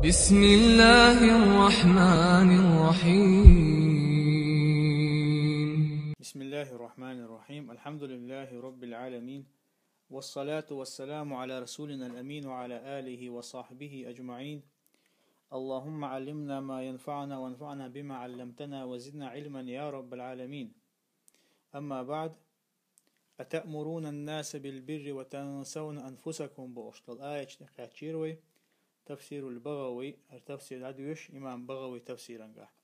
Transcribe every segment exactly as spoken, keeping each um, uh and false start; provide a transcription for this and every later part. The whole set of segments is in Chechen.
بسم الله الرحمن الرحيم. بسم الله الرحمن الرحيم. الحمد لله رب العالمين. والصلاة والسلام على رسولنا الأمين وعلى آله وصحبه أجمعين. اللهم علمنا ما ينفعنا وانفعنا بما علمتنا وزدنا علما يا رب العالمين. أما بعد. أتأمرون الناس بالبر وتنسون أنفسكم бохуш долу аяташна кхаьчира вай. Тафсирул БагӀави, хӀара тафсир дӀадоьшу имам БагӀави тафсирангахь.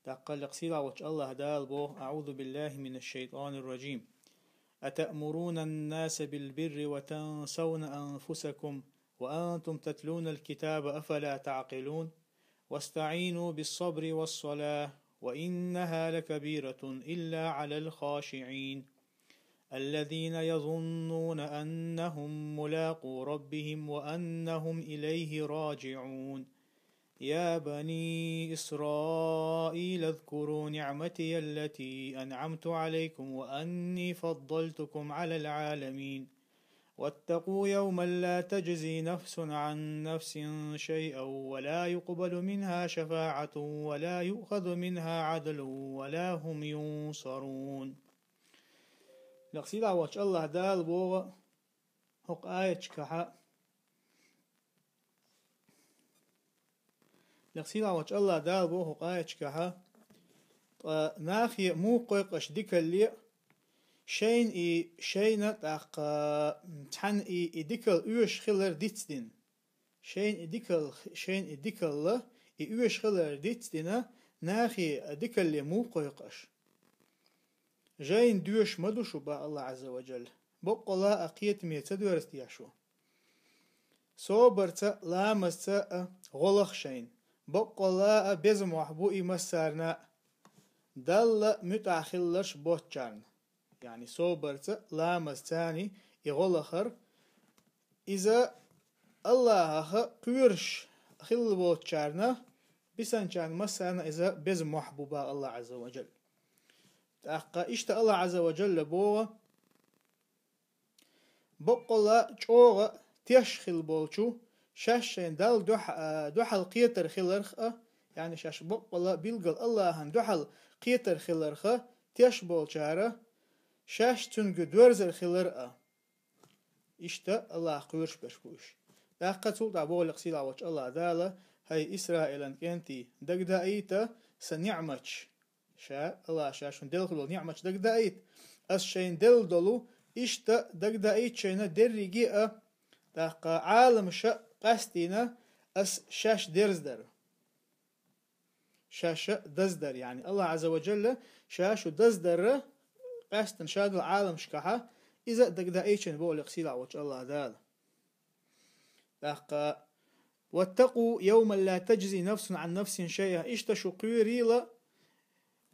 ТӀаккха лекха сийлахь волчу АллахӀ Дала боху: أعوذ بالله من الشيطان الرجيم. أتأمرون الناس بالبر وتنسون أنفسكم وأنتم تتلون الكتاب أفلا تعقلون. واستعينوا بالصبر والصلاة وإنها لكبيرة إلا على الخاشعين الذين يظنون أنهم ملاقو ربهم وأنهم إليه راجعون. يا بني إسرائيل اذكروا نعمتي التي أنعمت عليكم وأني فضلتكم على العالمين. واتقوا يوما لا تجزي نفس عن نفس شيئا ولا يقبل منها شفاعة ولا يؤخذ منها عدل ولا هم ينصرون. Лекха сийлахь волчу АллахӀ Дала боху хӀокху аяташкахьа. Лекха сийлахь волчу АллахӀ Дала боху хӀокху аяташкахьа. Ткъа нахе муха кхойкхуш дикалле а, шайна и, шайна тӀаккха цхьаьна и, и дикалла оьшуш хилар дицдина. Шайна и дикалла, шайна и дикалла, и оьшуш хилар дицдина, нахе дикалле муха кхойкхуш. Жайна доьшуш ма ду шу, боху АллахӀ Ӏазза ва Джалла. Баккъалла а кхетаме ца доьрзу те шу. Собарца а, ламазца а гӀо лаха шайна. Баккъалла а беза мохь бу и массарна а, Далла муьтӀахь хилларш боцчарна. Яъни собарца а, ламазца а и гӀо лахар, иза АллахӀах кхоьруш хилла боцчарна, бисанчарна массарна а иза беза мохь бу, боху АллахӀ Ӏазза ва Джалла. ТӀаккха иштта АллахӀ Ӏазза ва Джалла боху: баккъалла а чӀогӀа теш хилла болчу, шаьш шайн Далла дуьхьа-, а, дуьхьал кхетар хиларх а, яъни шаьш баккъалла а билггал АллахӀан дуьхьал кхетар хиларх а теш болчара, шаьш цуьнга доьрзар хилар а. Иштта АллахӀах кхоьруш берш бу уьш. ТӀаккха цул тӀаьхьа боху лекха сийлахь волчу АллахӀ Дала: хӀай Исраилан кӀентий, дагадаийта сан ниӀматаш. Ша, АллахӀа ша шуна делла долу ниӀматаш дагадаийта. Ас шайна делла долу, иштта дагадаийта шайна дерриге а, тӀаккха Ӏаламаша а къаьстина, ас шаьш дерзадар. Шаьш даздар, яъни АллахӀ Ӏазза ва Джалла ша шу даздарра, къаьстина ша долу Ӏаламашкахьа, иза а дагадаийта шайна боху лекха сийлахь волчу АллахӀ Дала. ТӀаккха: واتقوا يوما لا تجزي نفس عن نفس شيئا. Иштта шу кхоьрийла,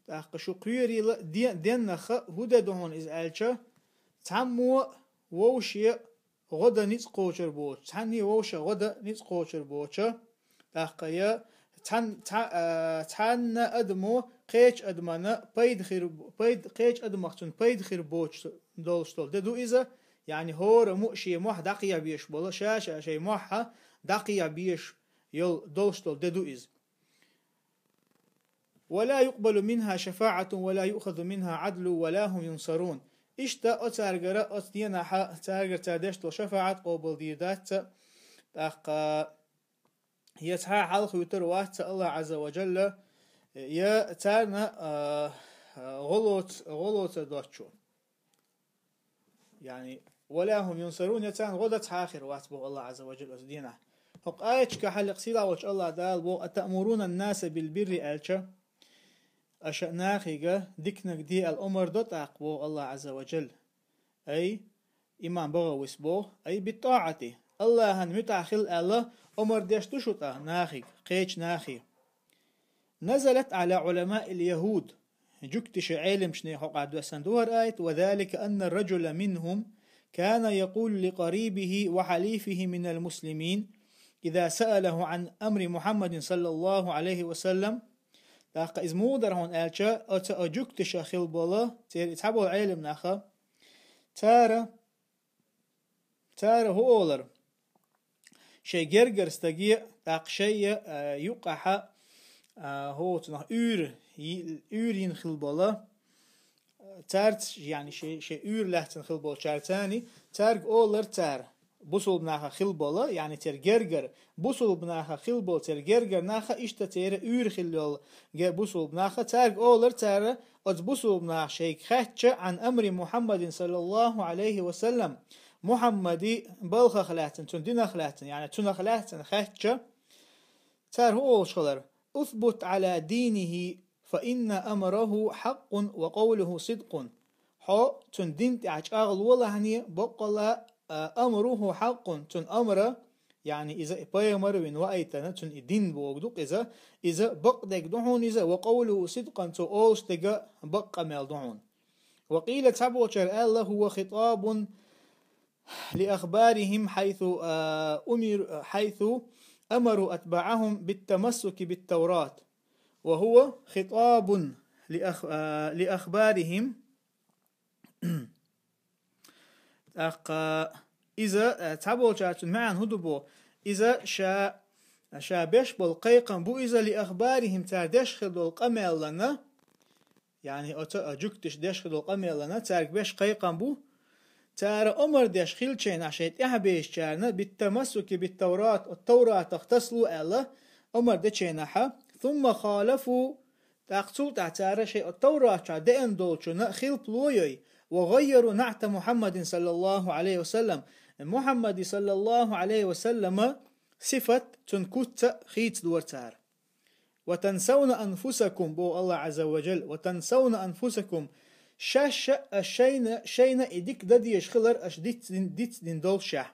тӀаккха шу кхоьрийла де-, деннах а, хӀун де ду хьуна иза аьлча, цхьаммо а вовше гӀо дан ницкъ кхочур боцуш, цхьанне а вовше гӀо дан ницкъ кхочур боцуш, тӀаккха я цхьан-, цхьа-, а, цхьанна адамо кхечу адамана пайда хир, пайда, кхечу адамах цунна пайда хир боцуш долуш долу де ду иза, яъни хӀора муъ шен мохь дӀакхехьа безаш болу, ша-ша шайн мохь дӀакхехьа безаш йолу долуш долу де ду иза. ولا يقبل منها شفاعة ولا يؤخذ منها عدل ولا هم ينصرون. Иштта оцаьргара оцу денахьа цаьргара цара деш долу шафаӀат къобалдийр дац, тӀаккха я цхьа а хьалхуьйтур вац АллахӀ Ӏазза ва Джалла, я царна, а, а, гӀо лоц-, гӀо лоцур доцчо. Яъни, ولا هم ينصرون, я царна гӀо дан цхьа а хир вац боху АллахӀ Ӏазза ва Джалла оцу денахь. ХӀокху аяташкахьа лекха сийлахь волчу АллахӀ Дала боху: أتأمرون الناس بالبر аьлча, аша нахе диканиг де аьлла омра до тӀаккха боху АллахӀ Ӏазза ва Джалла. Ай, имам БагӀавис боху, أي بالطاعة, АллахӀан муьтӀахь хила аьлла омра деш ду шу тӀаккха нахе, кхечу нахе. نزلت على علماء اليهود. Жуьгташа Ӏеламчане хьокъехь доьссина ду хӀара аят: وذلك أن رجلا منهم كان يقول لقريبه وحليفه من المسلمين إذا سأله عن أمر محمد صلى الله عليه وسلم. ТӀаккха иза муха дара хьуна аьлча, оцу а жуьгташа хила болу, церан и цхьаболу Ӏелам наха, цара Цара хӀун олура? шай гергара стаге, тӀаккха шайя, а, юкъахьа, а, хӀоцунах уьйр, уьйр йина хила бола, царца, яъни шай, шай уьйр лаьцна хила болчарцани, цаьрга олар цара, бусулба наха хила бола, яъни церан гергара, бусулба наха хила бола церан гергара наха, иштта церан уьйр хила йола ге бусулба наха, цаьрга олар цара, оцу бусулба наха шайга хаьттича, عن أمر محمد صلى الله عليه وسلم, Мухьаммади балхах лаьцна, цуьнан динах лаьцна, яъни цуьнах лаьцна хаьттича, цара хӀун олуш хилар: اثبت على دينه فإن أمره حق وقوله صدق. Хьо цуьнан дин тӀехь чӀагӀло лахьане, баккъала, а, أمره حق, цуьнан амра, яъни иза и пайхамар вина ваийтина, цуьнан и дин богу ду-кх иза, иза бакъдерг ду хьуна иза, وقوله صدق, цо олуш дерг бакъ къамел ду хьуна. وقيل, цхьаболчара аьлла, هو خطاب لأخبارهم حيث، а, أمر، حيث أمروا أتباعهم بالتمسك بالتوراة. وهو خطاب لأخ-، а, لأخبارهم. ТӀаккха иза, а, цхьаболчара цуьнан маьӀна хӀун ду боху? Иза ша, ша беш болу кхайкхам бу иза لأخبارهم, цара деш хила долу къамелана, яъни оцу, а, жуьгташа деш хила долу къамелана, цаьрга беш кхайкхам бу. Цара омра деш хилчахьана шайн тӀаьхьабешачарна بالتمسك بالتوراة, оцу Тавратах тасало аьлла, омра дечахьана, ثم خالفوا, тӀаккха цул тӀаьхьа цара шайн оцу Таврат чохь деана долчунна хилпало йой, وغيروا نعت محمد صلى الله عليه وسلم, Мухьаммади صلى الله عليه وسلم сифат, цуьнан куц хийцадора цара. وتنسون أنفسكم, боху АллахӀ Ӏазза ва Джалла, وتنسون أنفسكم, шаьш а шайна, шайна и дика дан дезаш хилар аша дицдин-, дицдина доллушехь.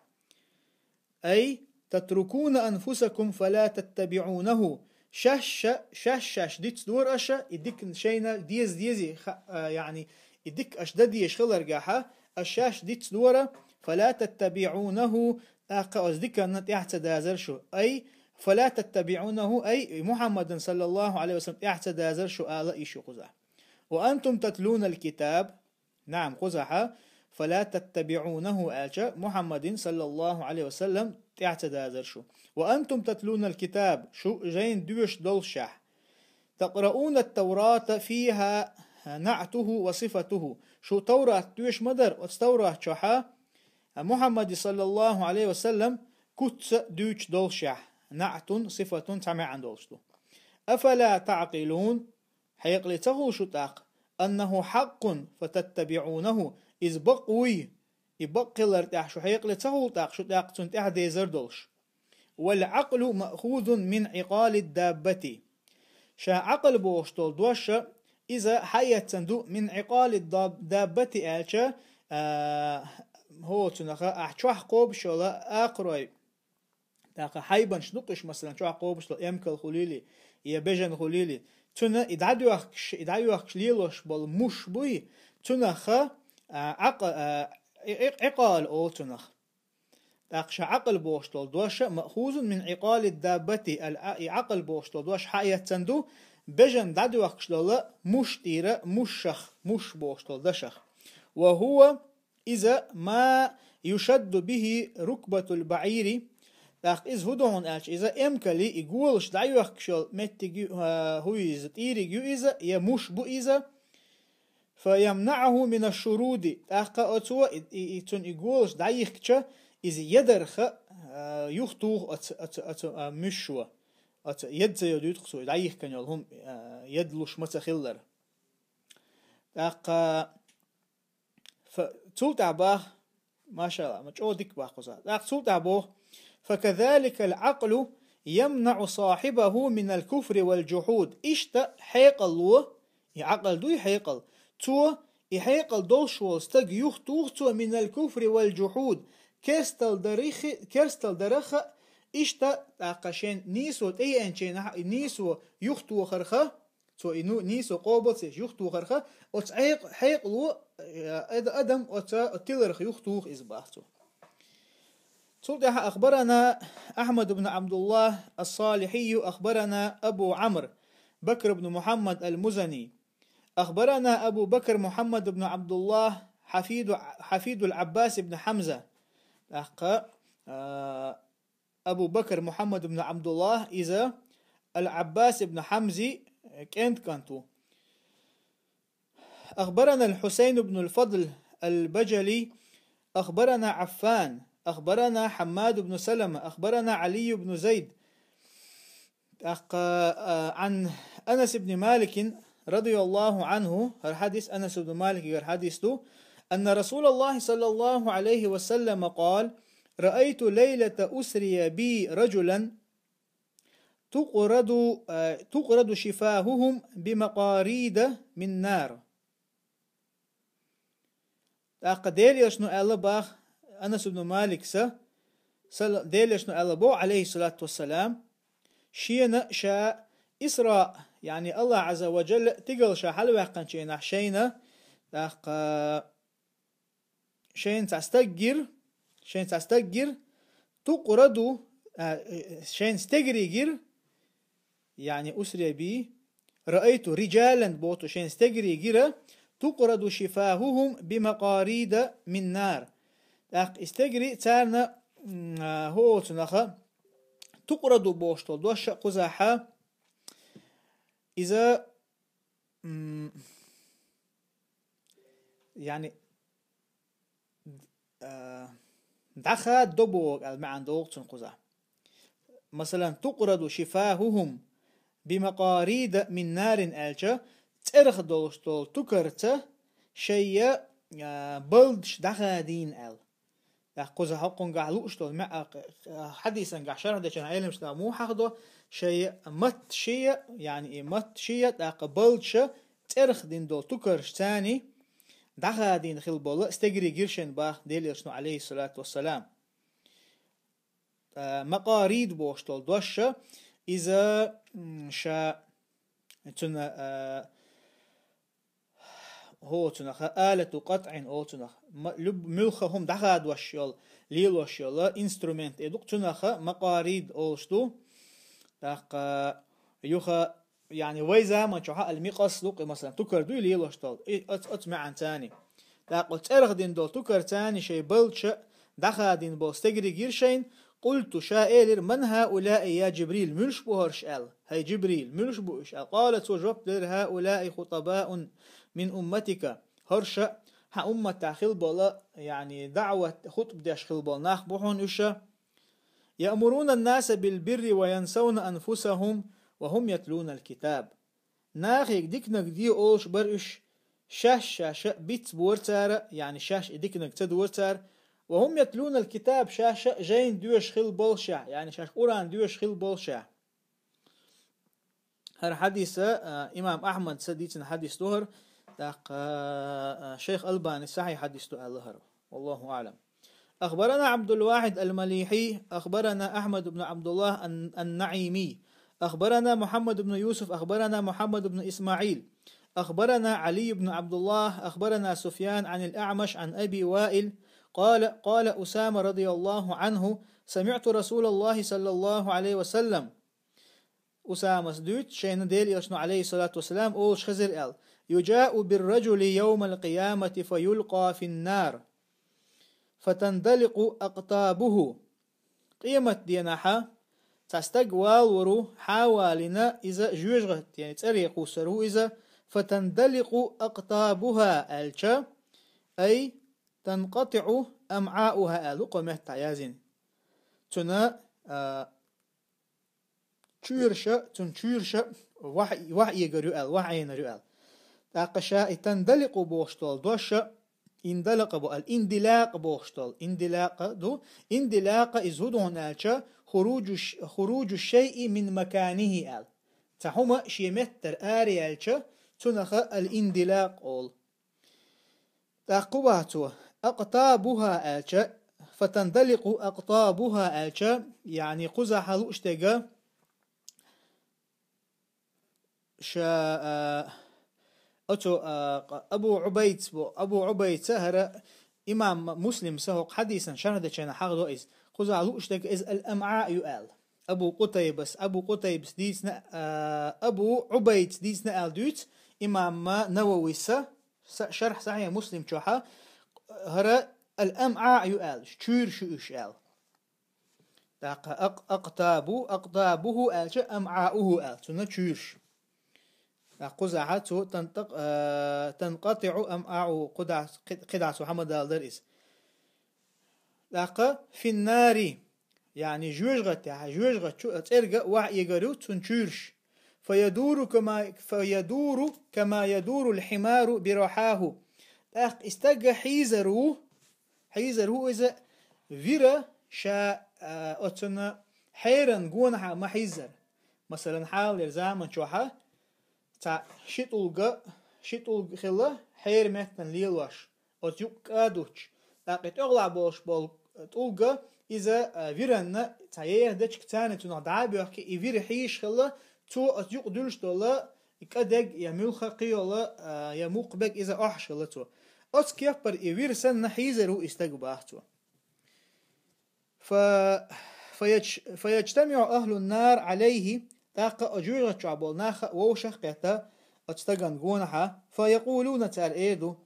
أي تتركون أنفسكم فلا تتبعونه. Шаьш а, шаьш-шаьш дицдора аша, и дика шайна деза-дезий, ха-, а, яъни, и дика аша дан дезаш хиларгахьа, аша шаьш дицдора, فلا تتبعونه, тӀаккха оцу диканна тӀаьхьа ца дазара шу. أي فلا تتبعونه, أي محمدا صلى الله عليه وسلم тӀаьхьа ца дазара шу ала йиш ю кхузахь. وأنتم تتلون الكتاب, نعم, кхузахьа, فلا تتبعونه аьлча, محمد صلى الله عليه وسلم тӀаьхьа ца дазара шу. وأنتم تتلون الكتاب, шу жайна доьшуш доллушехь. تقرؤون التوراة فيها نعته وصفته. Шу Таврат доьшуш ма дара, оцу Таврат чохьа Мухьаммади صلى الله عليه وسلم куц дуьйцуш доллушехь, نعت صفة цхьа маьӀна долуш ду. أفلا تعقلون, хьекъале ца хуьлу шу тӀаккха, أنه حق فتتبعونه, иза бакъ вуй, и бакъ хилар тӀехь шу хьекъале ца хуьлу тӀаккха, шу тӀаккха цунна тӀаьхьа дезар долуш. والعقل مأخوذ من عقال الدابة. Ша Ӏакъал бохуш долу дош, иза хьаэцна ду من عقال الدابة аьлча, а, хӀоцунаха ахь чохь кхобуш йолу акхарой, тӀаккха хьайбанаш ду-кх уьш, масалан, чохь кхобуш долу эмкал хуьлийла, я бежан хуьлийла. Цуьнан и дӀадоьхкуш, и дӀайоьхкуш лелош болу муш буй, цунаха, а, Ӏакъа-, а, и-, и-, Ӏикъал олу цунах. ТӀаккха ша Ӏакъал бохуш долу дош, مأخوذ من عقال الدابة, ал-, а, и Ӏакъал бохуш долу дош хьаэцна ду, бежан дӀадоьхкуш долу муш тӀера, мушах, муш бохуш долу дашах. وهو, иза, ما يشد به ركبة البعير, тӀаккха иза хӀун ду хьуна аьлча, иза эмкали, и голаш дӀайоьхкуш йолу меттиг ю-, а, хӀу иза, тӀийриг ю иза, я муш бу иза, فيمنعه من الشرود, тӀаккха оцо и, и, и цунна и голаш дӀайихкича, иза ядарха, а, юхатуху оцу, оцу, оцу, а, мушо, оцу яд ца йо дуьйцу-кх цо, и дӀайихкина йолу хӀума, а, яд луш ма ца хиллара. ТӀаккха фа-, цул тӀаьхьа баха, машалла, ма чӀогӀа дика баха кхузахь. ТӀаккха цул тӀаьхьа боху: فكذلك العقل يمنع صاحبه من الكفر والجحود. Иштта хьекъалло, и Ӏакъал дуй хьекъал, цо, и хьекъал долуш волу стаг юхатуху цо من الكفر والجحود, керстал дарихи-, керстал дараха, иштта тӀаккха шен нийсо тӀееанчийнахь, и нийсо юхатохарха, цо и ну-, нийсо къобал ца еш юхатохарха, оцу Ӏекъ-, хьекъало, э, эда-, адам оцу тиларх юхатуху иза, бах цо. Цул тӀаьхьа: أخبرنا أحمد بن عبد الله الصالحي، أخبرنا أبو عمرو بكر بن محمد المزني، أخبرنا أبو بكر محمد بن عبد الله حفيد، حفيد العباس بن حمزة. ТӀаккха, а, Абу Бакр Мухаммад ибн Абдуллах, иза Ал-Аббас ибн Хамзи кӀент-кӀант ву. أخبرنا الحسين بن الفضل البجلي، أخبرنا عفان، أخبرنا حماد بن سلمة، أخبرنا علي بن زيد. عن أنس بن مالك رضي الله عنه، الحديث أنس بن مالك الحديث، أن رسول الله صلى الله عليه وسلم قال: رأيت ليلة أسري بي رجلا تقرد، آه، تقرد شفاههم بمقاريد من نار. ТӀаккха Делан Элчано аьлла боху Анас ибн Малика, сал-, Делан Элчано аьлла боху, алейхиссалату вассалам, шена ша Исра, яъни Аллах Азза ва Джалла тӀехьа ша хьалаваьккхинчу хенахь шайна, тӀаккха шайна цхьа стаг гира, шайна цхьа стаг гира, тукъраду, а, шайна стегарий гира, яъни أسري بي، رأيت رجالا боху, шайна стегарий гира, تقرد شفاههم بمقاريد من نار. ТӀаккха и стегарий царна, м, а, хӀоцунах, тукъраду бохуш долу дош а кхузахь, иза, м, яъни, а, дӀахадо боху аьлла маьӀна догӀу цунна кхузахь. Масалан, تقرد شفاههم بمقاريد من نار аьлча, цӀерах долуш долу тукарца шайна, а, балдаш дӀахадийна аьлла. ТӀаккха кхуза хӀокхунгахь лууш долу маьӀ-, а, хьадисангахь шарх дечу Ӏеламнаха муха хьахдо, шайн матт шен, яъни и матт шен, тӀаккха балдаш цӀерах дина долу тукарш царна дӀахадийна хила болу стегарий гира шайна боху Делан Элчано, алейхиссалату вассалам. А, макъарид бохуш долу дош а, иза, м, ша цуьнан, а, хӀоцунах, алату къатӀин олу цунах. Ма-, люб-, муьлхха хӀума дӀахадош йолу, лелош йолу инструмент, и ду-кх цунах макъарид олуш ду. ТӀаккха юха, яъни вай заман чохь а ал-микъас ду-кх, и, масалан, тукар дуй лелош долу, и оц-, оцу маьӀна царна. ТӀаккха оцу цӀерах дина долу тукар царна шайн балдаш дӀахадийна болу стегарий гира шайна, قلت, ша элира: من هؤلاء يا جبريل, муьлш бу хӀорш аьлла, хӀай Джибрил, муьлш бу уьш аьлла. قال, цо жоп делира: هؤلاء خطباء من أمتك, хӀорш а хьан умматехь хила болу, яъни даъват, хутба деш хила болу нах бу хьуна уьш а. يأمرون الناس بالبر وينسون أنفسهم وهم يتلون الكتاب. Нахе диканиг де олуш бара уьш, шаьш шаьш а бицбора цара, яъни шаьш и диканиг ца дора цара, وهم يتلون الكتاب, шаьш а жайна доьшуш хила болуш а, яъни шаьш Къуръан доьшуш хила болуш а. ХӀара хьадис а, а, имам Ахьмада дийцина хьадис ду хӀара, тӀаккха, а, шайх Албанис сахьихь хьадис ду аьлла хӀара. والله أعلم. أخبرنا عبد الواحد المليحي، أخبرنا أحمد بن عبد الله الن-، النعيمي، أخبرنا محمد بن يوسف، أخبرنا محمد بن إسماعيل، أخبرنا علي بن عبد الله، أخبرنا سفيان عن الأعمش عن أبي وائل قال: قال أسامة رضي الله عنه: سمعت رسول الله صلى الله عليه وسلم. Усамас дуьйцу, шайна Делан Элчано, алейхиссалату вассалам, олуш хезира аьлла: يجاء بالرجل يوم القيامة فيلقى في النار فتندلق أقطابه. Къематденахь цхьа стаг валор ву, хьа а валийна, иза жоьжахатин цӀаре кхуссур ву иза, فتندلق أقطابها аьлча, أي تنقطع أمعاؤها аьлла ду кху меттахь яздина. Цуьнан, а, чуьйраш а, цуьнан чуьйраш а вахь-, вахь эгар ю аьлла, вахь Ӏенар ю аьлла. ТӀаккха ша и تندلق бохуш долу дош а, индалакъа бо-, ал-индилакъ бохуш долу, индилакъ ду, индилакъ иза хӀун ду хьуна аьлча, خروج الش-، خروج الشيء من مكانه аьлла. Цхьа хӀума шен меттара ара яьлча, цунах ал-индилакъ олу. ТӀаккха хӀун боху цо, أقطابها аьлча, فتندلق أقطابها аьлча, яъни кхузахь лууш дерг, ша, а, оцу, а, Абу Ӏубайдас бо-, Абу Ӏубайдас хӀара имам Муслимс хӀокху хьадисан шарх дечу хенахь хьахдо иза. Кхузахь лууш дерг иза ал-амъа ю аьлла. Абу Къутайбас, Абу Къутайбас дийцина, а, Абу Ӏубайдас дийцина аьлла дуьйцу имам Нававис, са-, шарх Сахьихь Муслим чохь, хӀара ал-амъа ю аьлла, чуьйраш ю уьш аьлла. ТӀаккха акъ-, акътабу, акътабуху аьлча, амъауху аьлча, цунна чуьйраш. ТӀаккха кхузахьа цо тантакъ-, а, танкъатиӀу амъауху, кху дӀа-, кхи-, кхидӀа цо хьамадала дара иза. ТӀаккха финнари, яъни жоьжахатехьа, жоьжахатчу цӀерга вахь эгар ю цун чуьйраш. Фаядуру кама, фаядуру кама ядурул химару бирахьаху. ТӀаккха и стагга хьийзар ву, хьийзар ву иза вира ша, а, оцунна хьеран гонахьа ма хьийзар. Масалан, хьалалера заман чохьа цхьа ши тӀулга, ши тӀулга хилла хьера меттан лелош, оцу юкъ кӀадуттуш. ТӀаккха и тӀехула болуш болу тӀулга, иза, а, виранна цхьа еха дечиг царна цунах дӀа а боьхки, и вира хьийзаш хилла, цо оцу юкъ дуьллуш долу кӀадег я муьлхха кхийолу, а, я мукхабег иза охьуш хилла цо. Оцу кеппара и вир санна хьийзар ву и стаг, баха цо. Фа-, фаяч-, фаяжтамиӀу ахлун нар Ӏалайхи, тӀаккха оцу жоьжахати чохь болу нах вовшах а кхетта оцу стагана гонахьа, фаякъулуна, цара эр ду: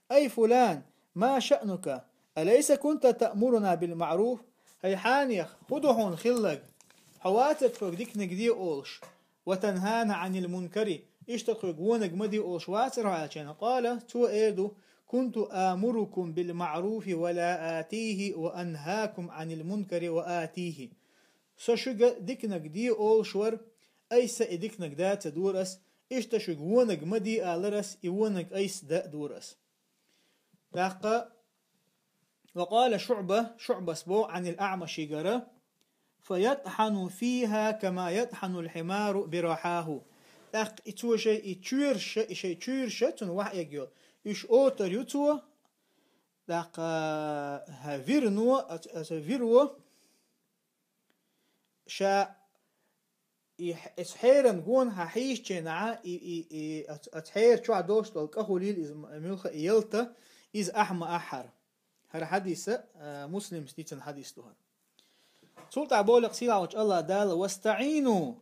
«Ай фулан, ма шаънука? Алайса кунта таъмуруна бил маъруф?» ХӀай хьенех, хӀун ду хьуна хилларг? Хьо вацара тхоьга диканиг де олуш? «Ва танхана Ӏанил мункари», иштта тхоьга вониг ма де олуш вацара хьо аьлча. Къала, цо эр ду: «Кунту амурукум бил маъруфи ва ла атийхи, ва анхакум Ӏанил мункари ва атийхи». Со шуьга диканиг де олуш вара, айса и диканиг да ца дора ас, иштта шуьга вониг ма де алара ас, и вониг айса да а дора ас. ТӀаккха, ва къала ШуӀба, ШуӀбас боху Ӏанил АӀмашигара: «Фаятхьану фиха кама ятхьанул химару бирахьаху». ТӀаккха и цо шайн и чуьйраш, и шайн чуьйраш цунна вахь эгайо. Уьш отар ю цо, тӀаккха, хӀа, вирно, аса, аса виро, ша и хь-, эс хьеран гонахьа хьийзачийнахьа, и, и, и, ац-, ац хьера чохь долуш долу кӀа хуьлийла иза м-, муьлхха и ялта, иза ахь ма ахьара. ХӀара хьадиса, а, Муслимс дийцина хьадис ду хӀара. Цул тӀаьхьа боху сийлахьчу АллахӀ Дала: «ВастаӀину»,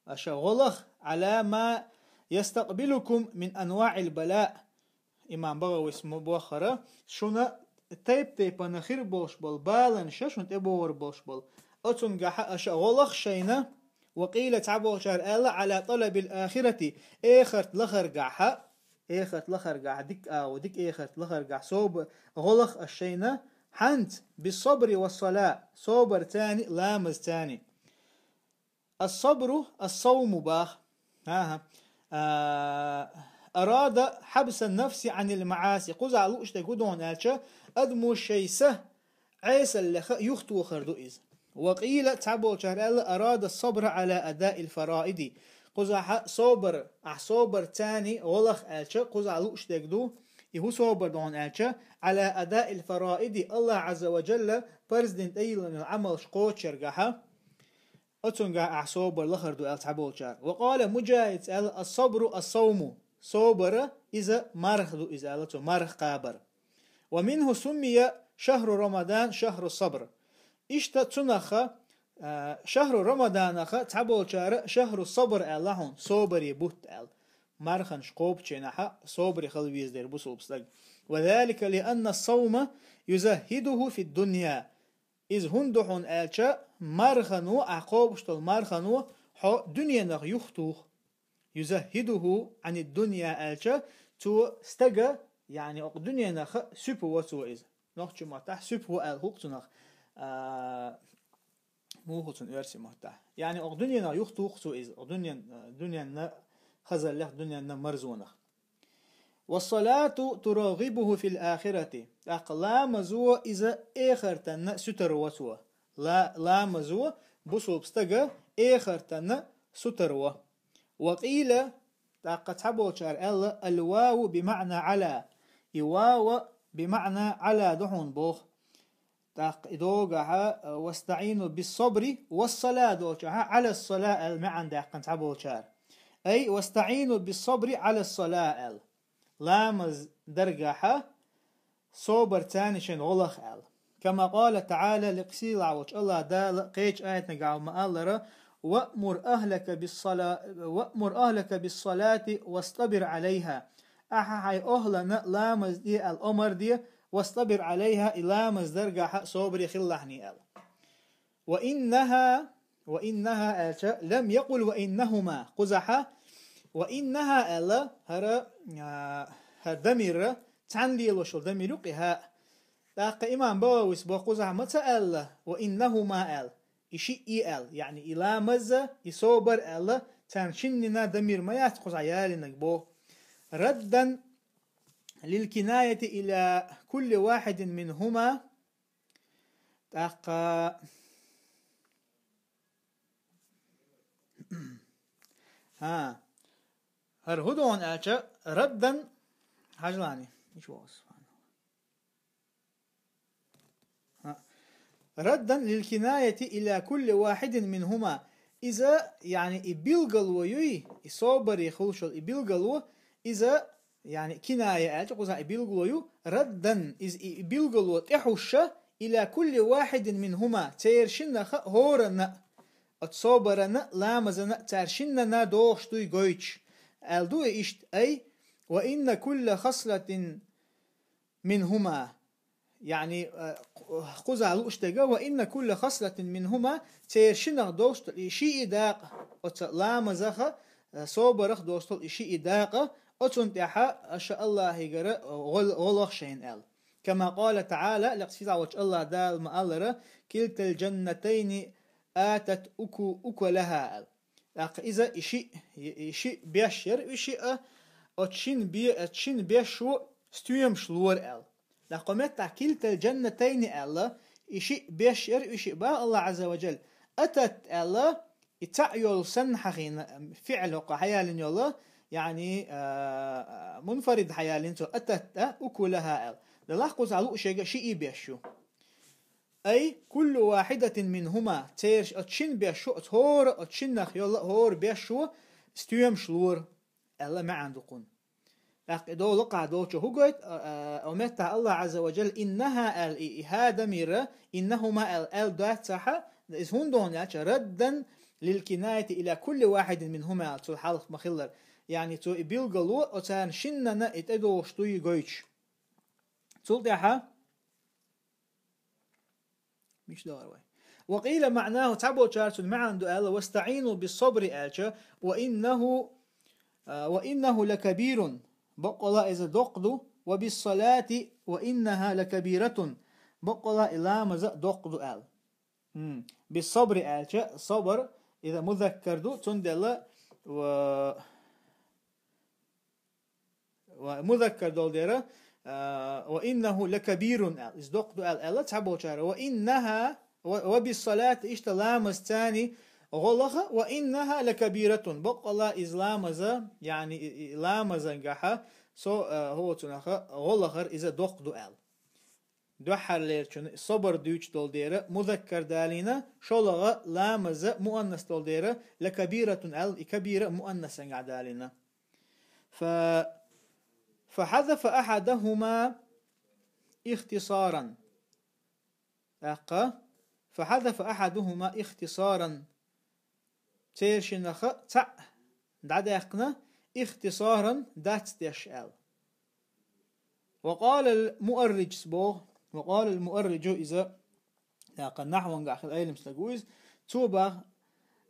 аша гӀо лаха, «Ӏала ма ястакъбилукум мин анваӀил балаъ». Имам БагӀавис ма боххара, шуна тайп-тайпана хир болуш болу баланаш, шуна тӀебогӀур болуш болу. Оцунгахьа аша гӀо лаха шайна, ва къийла, цхьаболчара аьлла, «Ӏала талабил ахирати», эхарт лахаргахьа, эхарт лахаргахьа, дика агӀо, дика эхарт лахаргахьа, собар, гӀо лаха аша шайна, хьанца, бис-сабри вас-сала, собар цани, ламаз цани. Ас-сабру ас-савму бах. Аха. А, арада хьабса нафси Ӏанил маӀаси. Кхузахь лууш дерг хӀун ду аьлча, адамо шайн са Ӏесаллеха юхатохар ду иза. Ва къийла, цхьаболчара аьлла, арада ас-сабра Ӏала адаил фараиди. Кхузахьа собар, ахь собар цани гӀо лаха аьлча, кхузахь лууш дерг ду, и хӀун собар ду аьлча, Ӏала адаил фараиди, АллахӀ Ӏазза ва Джалла парз дина тӀейиллина Ӏамалш кхочушъяргахьа. Оцунгахь ахь собар лахар ду аьлла цхьаболчара. Ва къала Муджахидс аьлла: «Ас-сабру ас-савму». Собар, иза марха ду иза аьлла цо, марха кхабар. «Ва минху суммия шахру Рамадан шахру сабр». Иштта цунаха, а, шахру Рамаданаха цхьаболчара шахру сабр аьлла хьуна, собаре бутт аьлла. Марханаш кхобучийнахьа собаре хила веза дера бусулба стаг. «Ва залика ли анна ас-савма юзаххидуху фид-дунья». Иза хӀунда ду хьуна аьлча, мархано, ахь кхобуш долу мархано хьо дуьненах юхатуху. «Юзаххидуху Ӏанид-дунья» аьлча, цо стага, яъни окху дуьненах суьпа во цо иза. Нохчийн маттахь суьпа во аьлла хӀуъа цунах, а, муха цунна оьрсийн маттахь. Яъни окху дуьненах юхатуху цо иза, окху дуьнен-, дуьненна хазаллех, дуьненна марзонах. «Вас-салату турагъибуху фил ахирати». ТӀаккха ламазо иза эхартанна сутара во цо. Ла-, ламазо бусулба стага эхартанна сутара во. «Ва къийла», тӀаккха цхьаболчара аьлла: «Ал-ваву би маъна Ӏала». И вава би маъна Ӏала ду хьуна боху. ТӀаккха и догахьа, «вастаӀину бис-сабри вас-сала» долчохьа, «Ӏала ас-сала» аьлла маьӀна даьккхина цхьаболчара. Ай, «вастаӀину бис-сабри Ӏала ас-сала» аьлла. Ламаз даргахьа собар цани шайн гӀо лаха аьлла. Кама къала таӀала, ликъсийла волчу АллахӀ Дала кхечу аятнагахь ма-аллара: «Ваъмур ахлака бис-сала-, ваъмур ахлака бис-салати вастабир Ӏалайха». Ахьа хьайн охӀлана ламаз де аьлла омар де, «вастабир Ӏалайха», и ламаз даргахьа собаре хилалахьний аьлла. وإنها، وإنها аьлча, لم يقل وإنهما. Кхузахьа وإنها аьлла, хӀара, а, хӀара дамир цхьана лелош йола дамир ю-кх и хӀа. ТӀаккха имам Багавис боху, кхузахьа ма ца аьлла وإنهما аьлла, и шиъ аьлла, яъни и ламаз, и собар аьлла, царна шиннина дамир ма яц кхузахьа ялийнарг боху. ردا للكناية إلى كل واحد منهما. ТӀаккха, хӀа, хӀара хӀун ду аьлча, ردا, хьажал, иш вогӀу, субханаллахӀ. ХӀа. ردا للكناية إلى كل واحد منهما. Иза, яъни и билгало юй, и собаре хуьлуш йолу и билгало, иза, яъни киная аьлча, кхузахь и билгало ю, ردا, иза и, и билгало тӀехьуш, إلى كل واحد منهما, церан шиннах а, хӀоранна а, оцу собарана а, ламазана а, цара шиннана а догӀуш дуй гойтуш. Аьлла ду и иштта, أي وإن كل خصلة منهما. Яъни, а, кхузахь лууш дерг, وإن كل خصلة منهما, церан шиннах долуш долу и шиъ дакъа, оцу ламазах а, собарах а долуш долу и шиъ дакъа, оцунна тӀехь аша АллахӀигара гӀол-, гӀолахь шайна аьлла. كما قال تعالى, лекха сийлахь волчу АллахӀ Дала ма-аллара: كلتا الجنتين آتت أكو-، أكلها аьлла. ТӀаккха иза и шиъ, и шиъ беш яра и шиъ, оцу шина бе-, оцу шина бешо стоьмаш лора аьлла. ТӀаккха кху меттехь كلتا الجنتين аьлла, и шиъ беш яра и шиъ боху АллахӀ Ӏазза ва Джалла. أتت аьлла, и цхьаъ йолу санна хьахийна, фиӀл хӀокху хьаялийна йолу, яъни, а, мунфарид хьаялийна цо, أتت а, أكلها аьлла. Делахь кхузахь лууш ерг шиъ беш ю. أي كل واحدة منهما, церан оцу шина бешо, оцу хӀора, оцу шиннах йолу хӀора бешо стоьмаш лора аьлла маьӀна ду кхунна. ТӀаккха и долу кхахь долчо хӀун гойту, а, а, кху меттехь АллахӀ Ӏазза ва Джалла إنها аьлла, и, и хӀа дамир, إنهما аьлла, аьлла доццахь, иза хӀунда ду аьлча, ردا للكناية إلى كل واحد منهما аьлла, цул хьалха ма-хиллара. Яъни цо и билгало оцарна шиннана и тӀедогӀуш дуй гойтуш. Цул тӀаьхьа Мича догӀур вай? وقيل معناه, цхьаболчара цуьнан маьӀна ду аьлла, واستعينوا بالصبر аьлча, وإنه, а, وإنه لكبير, баккъала иза доккха ду, وبالصلاة وإنها لكبيرة, баккъала и ламаз а доккха ду аьлла. М, بالصبر аьлча, сабр, иза музаккар ду, цундела, ва, ва музаккар долу дера, а, وإنه لكبير аьлла. Иза доккха ду аьлла, аьлла цхьаболчара. وإنها, ва, وبالصلاة, иштта ламаз царна гӀолахь, وإنها لكبيرة. Баккъала иза ламаза, яъни и, и ламазангахьа, со, а, хӀоцунах гӀолахьара иза доккха ду аьлла. Дуьххьарлерчун сабр дуьйцуш долу дера музаккар далийна, шолгӀа ламаза муаннас долу дера لكبيرة аьлла, и кабира муаннасангахь далийна. Фа-, فحذف أحدهما اختصارا. ТӀаккха, فحذف أحدهما اختصارا. Церан шиннах цхьаъ дӀадаьккхина, اختصارا дац деш аьлла. وقال المؤرج боху, وقال المؤرج, иза, тӀаккха нахьвангахь хилла Ӏелам стаг ву иза, цо боху,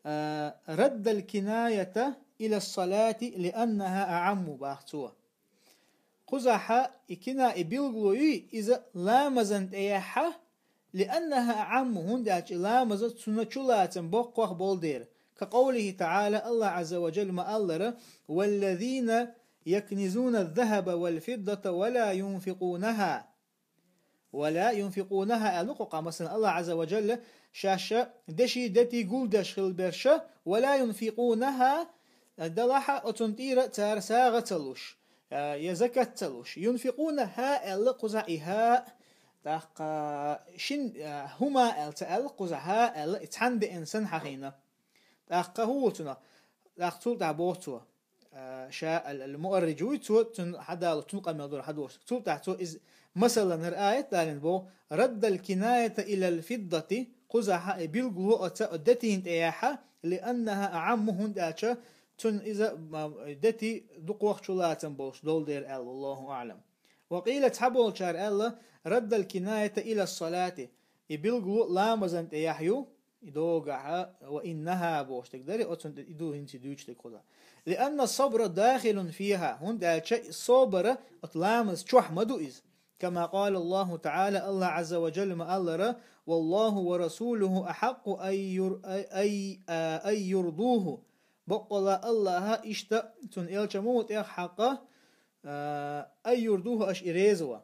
а, رد الكناية إلى الصلاة لأنها أعم боху цо. Кхузахьа и кина и билгало юй, иза ламазан тӀе яхьа, لأنها أعم, хӀунда аьлча и ламаза цунна чулацам боккхох болу дера. كقوله تعالى, АллахӀ Ӏазза ва Джалла ма-аллара: والذين يكنزون الذهب والفضة ولا ينفقونها. ولا ينفقونها аьлла кху къа, масала, АллахӀ Ӏазза ва Джалла шаьш деши дети гулдеш хилла берш, ولا ينفقونها, делахь оцунна тӀера цара сагӀа ца луш, а, я закат ца луш. ينفقونها аьлла кхузахь и хӀа, тӀаккха шин, а, هما аьлла ца аьлла кхузахь хӀа аьлла, и цхьаьна деана санна хьахийна. ТӀаккха хӀун волу цунах? ТӀаккха цул тӀаьхьа боху цо, а, ша ал-, ал-муарриж вуй, цо цунна хьадалу, цунна къамел дора хьадошу. Цул тӀаьхьа цо иза масалан хӀара аят далийна боху: رد الكناية إلى الفضة, кхузахьа и билгало оцу детийн тӀе яхьа, لأنها أعم, хӀунда аьлча цунна иза, ма, дети дукхох чулацам болуш долу дера аьлла, والله أعلم. وقيل, цхьаболчара аьлла: رد الكناية إلى الصلاة, и билгало ламазан тӀе яхь ю, И догахьа, وإنها бохуш дерг дари, оцун тӀе и ду хӀинца дуьйцуш дерг кхуза. لأن الصبر داخل فيها, хӀунда аьлча собар оцу ламаз чохь ма ду иза. كما قال الله تعالى, Аллах Азза ва Джалла ма аллара: والله ورسوله أحق أن ير-, أي, أي, أن يرضوه. Баккъала Аллаха иштта, цун элча ма ву тӀех хьакъа, а, أن يرضوه, аша и реза ван.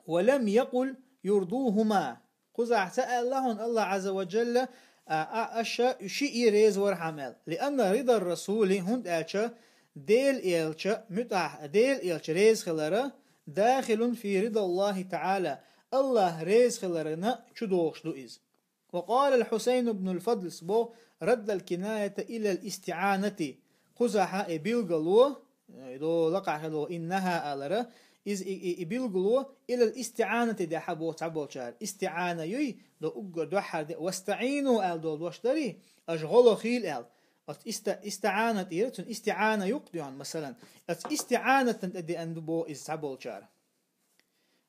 ولم يقل يرضوهما. Кхузахь ца аьлла хьуна Аллах Азза ва Джалла, а, а, аша шиъ и реза вархьама аьлла. لأن رضا الرسول, хӀунда аьлча Дела элча муьтӀахь, Дела элча реза хилара, داخل في رضا الله تعالى, Аллах реза хиларна чу догӀуш ду иза. وقال الحسين بن الفضل, бо, رد الكناية إلى الاستعانة. Кхузахьа и билгало, э, до лакхахь хило إنها алара, из и, и, и билгало إلى الاستعانة дехьа бо цхьаболчара. Истиана юй, до уггар дуьххьара де, واستعينوا аьлла долу дош дарий, аша гӀоло хийла аьлла. Оцу иста-, истаӀана тӀера, цуьнан истиӀана юкъ дуьйхьна, масалан. Оцу истиӀанатан тӀе деана ду бо иза цхьаболчара.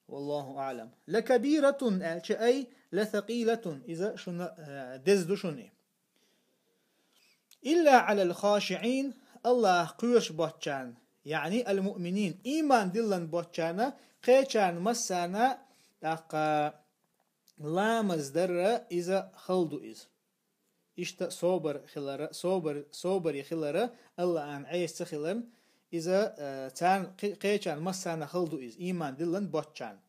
والله أعلم. لكبيرة аьлча, أي لثقيلة, иза шуна, э, деза ду шуна. إلا على الخاشعين, Аллах кхоьруш боцчарна, يعني المؤمنين, ийман диллина боцчарна, кхечарна массарна, тӀаккха ламаз дарра иза хала ду иза. Иштта собар хилара, собар, собаре хилара, Аллахьан Ӏеса ца хиларна, иза, э, царна кхе-, кхечарна массарна хала ду иза, ийман диллина боцчарна.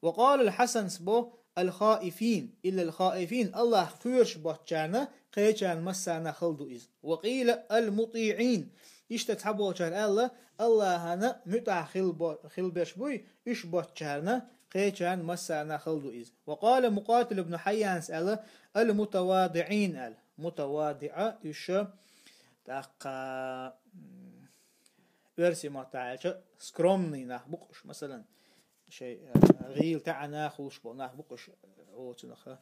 وقال الحسن, бо, الخائفين, إلا الخائفين, Аллах кхоьруш боцчарна, кхечарна массарна хала ду иза. وقيل المطيعين, иштта цхьаболчара аьлла, Аллахьана муьтӀахь хила бо-, хила берш буй, уьш боцчарна, кхечарна массарна хала ду иза. وقال مقاتل بن حيان аьлла: المتواضعين аьлла. МутавадиӀа уьш, тӀаккха, м, оьрсийн маттахь аьлча, скромный нах бу-кх уьш, масалан, шайн, э, гӀийла таӀана хуьлуш болу нах бу-кх уьш, оцунах.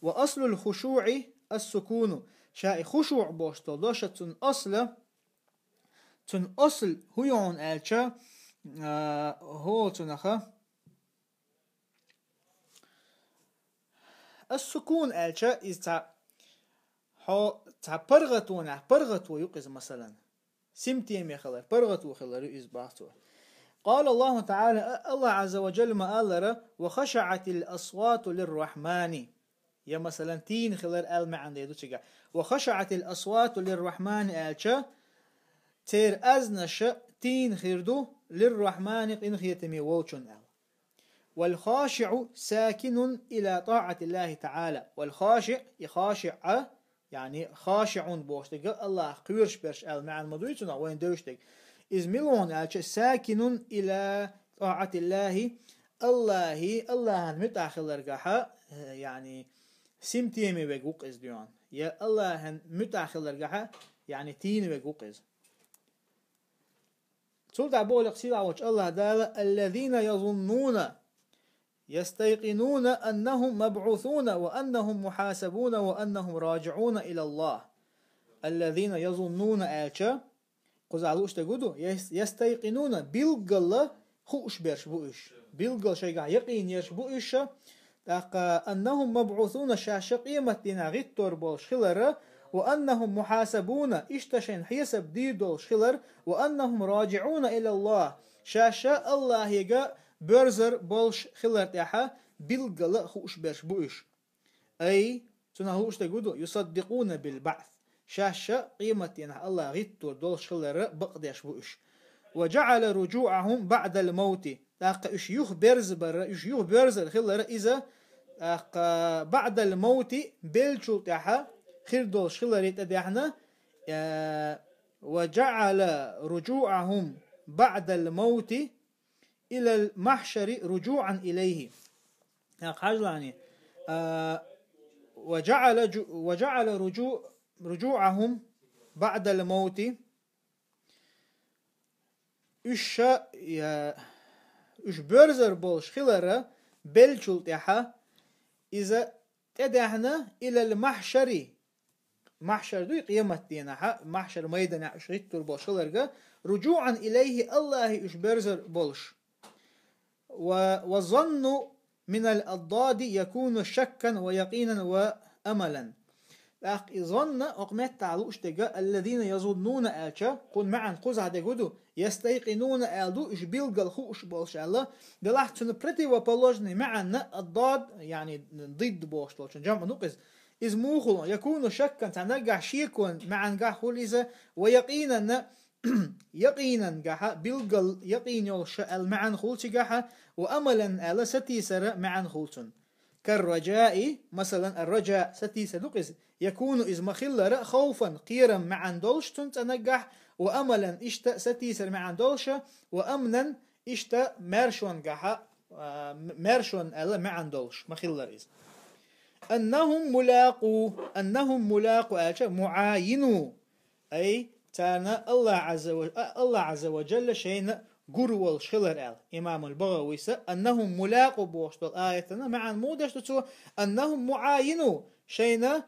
وأصل الخشوع السكون. Ша и хушуӀ бохуш долу дош цуьнан асла, цуьнан асл хӀун ю хьуна аьлча, а, хӀо цунах, ас-сукун аьлча, иза цхьа, хьо, цхьа паргӀатонехь, паргӀато ю-кх иза, масалан. Симтеме хилар, паргӀато хилар ю иза, бах цо. قال الله تعالى, а-, Аллах Азза ва Джалла ма-аллара: وخشعت الأصوات للرحمن. Я, масалан, тийна хилар аьлла маьӀна дийр ду цигахь. وخشعت الأصوات للرحمن аьлча, церан аьзнаш тийна хир ду, للرحمن, къинхетаме волчун аьлла. والخاشع ساكن إلى طاعة الله تعالى. والخاشع, и хашиӀ, яъни хашиӀун бохуш дерг, Аллах кхоьруш берш аьлла маьӀна ма дуй цунах, вайна девзаш дерг. Иза мила ву хьуна аьлча, ساكن إلى طاعة الله, Аллахьи, Аллахьан муьтӀахь хиларгахьа, э, яъни симтеме верг ву-кх иза дуьйхьна. Я Аллахьан муьтӀахь хиларгахьа, яъни тийна верг ву-кх иза. Цул тӀаьхьа боху лекха сийлахь волчу Аллах Дала: الذين يظنون يستيقنون أنهم مبعوثون وأنهم محاسبون وأنهم راجعون إلى الله. الذين يظنون аьлча, кхузахь лууш дерг хӀун ду? Яс-, يستيقنون, билггала хууш берш бу уьш. Билггала шайгахь якъин ерш бу уьш, тӀаккха أنهم مبعوثون, шаьш къематдийнахь гӀиттор болуш хилар, وأنهم محاسبون, иштта шайна хьесап дийр долуш хилар, وأنهم راجعون إلى الله, шаьш Аллахьега боьрзар болуш хилар тӀехь билггала хууш берш бу уьш. أي, цунах лууш дерг хӀун ду? يصدقون بالبعث. Шаьш къематдийнахь Аллах гӀиттор долуш хилар бакъдеш бу уьш. وجعل رجوعهم بعد الموت. ТӀаккха уьш юхаберзабар, уьш юхабоьрзар хилар иза, тӀаккха بعد الموت, беллачул тӀаьхьа хир долуш хиларе тӀедехна, э, وجعل رجوعهم بعد الموت إلى المحشر رجوعا إليه. ТӀаккха хьажалахь, а, وجعل جو-, وجعل رجوع-, رجوعهم بعد الموت. Уьш ша, я, уьш боьрзар болуш хилар беллачул тӀаьхьа, иза тӀедехна إلى المحشر. Махьшар дуй, къематдийнахьа, махьшар майданехь уьш гӀиттур болуш хиларга, رجوعا إليه, Аллахье уьш боьрзар болуш. Ва, وظنوا من الأضداد يكون شكا ويقينا وأملا. ТӀаккха и занна, окху меттехь лууш дерг, الذين يظنون аьлча, кхунна маьӀна кхузахь дерг хӀун ду, يستيقنون аьлла ду, уьш билггал хууш болуш аьлла, делахь цуьнан противоположный маьӀна, الضد, яъни ضد бохуш долчун, جمع ду-кх иза. Иза муха хуьлу, يكون شكا, цхьа наггахь шекон маьӀнехь хуьлу иза, ويقينا, якъинан гахьа, билггал якъин йолуш аьлла маьӀна хуьлу цигахьа, وأملا аьлла сатийсара маьӀна хуьлу цуьнан. كالرجاء, масалан, الرجاء, сатийсар ду-кх иза, يكون, иза ма-хиллара, خوفا, кхерам маьӀна долуш цуьнан цхьа наггахь, وأملا, иштта сатийсар маьӀна долуша, وأمنا, иштта маьршонна гахьа, а, м-, маьршонна аьлла маьӀна долуш ма-хиллара иза. أنهم ملاقو, أنهم ملاقو аьлча, معاينو, ай, царна Аллах Ӏазза ва, а, Аллах Ӏазза ва Джалла шайна гур волуш хилар аьлла. Имамул БагӀавис, أنهم ملاقو бохуш долу аятана маьӀна муха деш ду цо, أنهم معاينو, шайна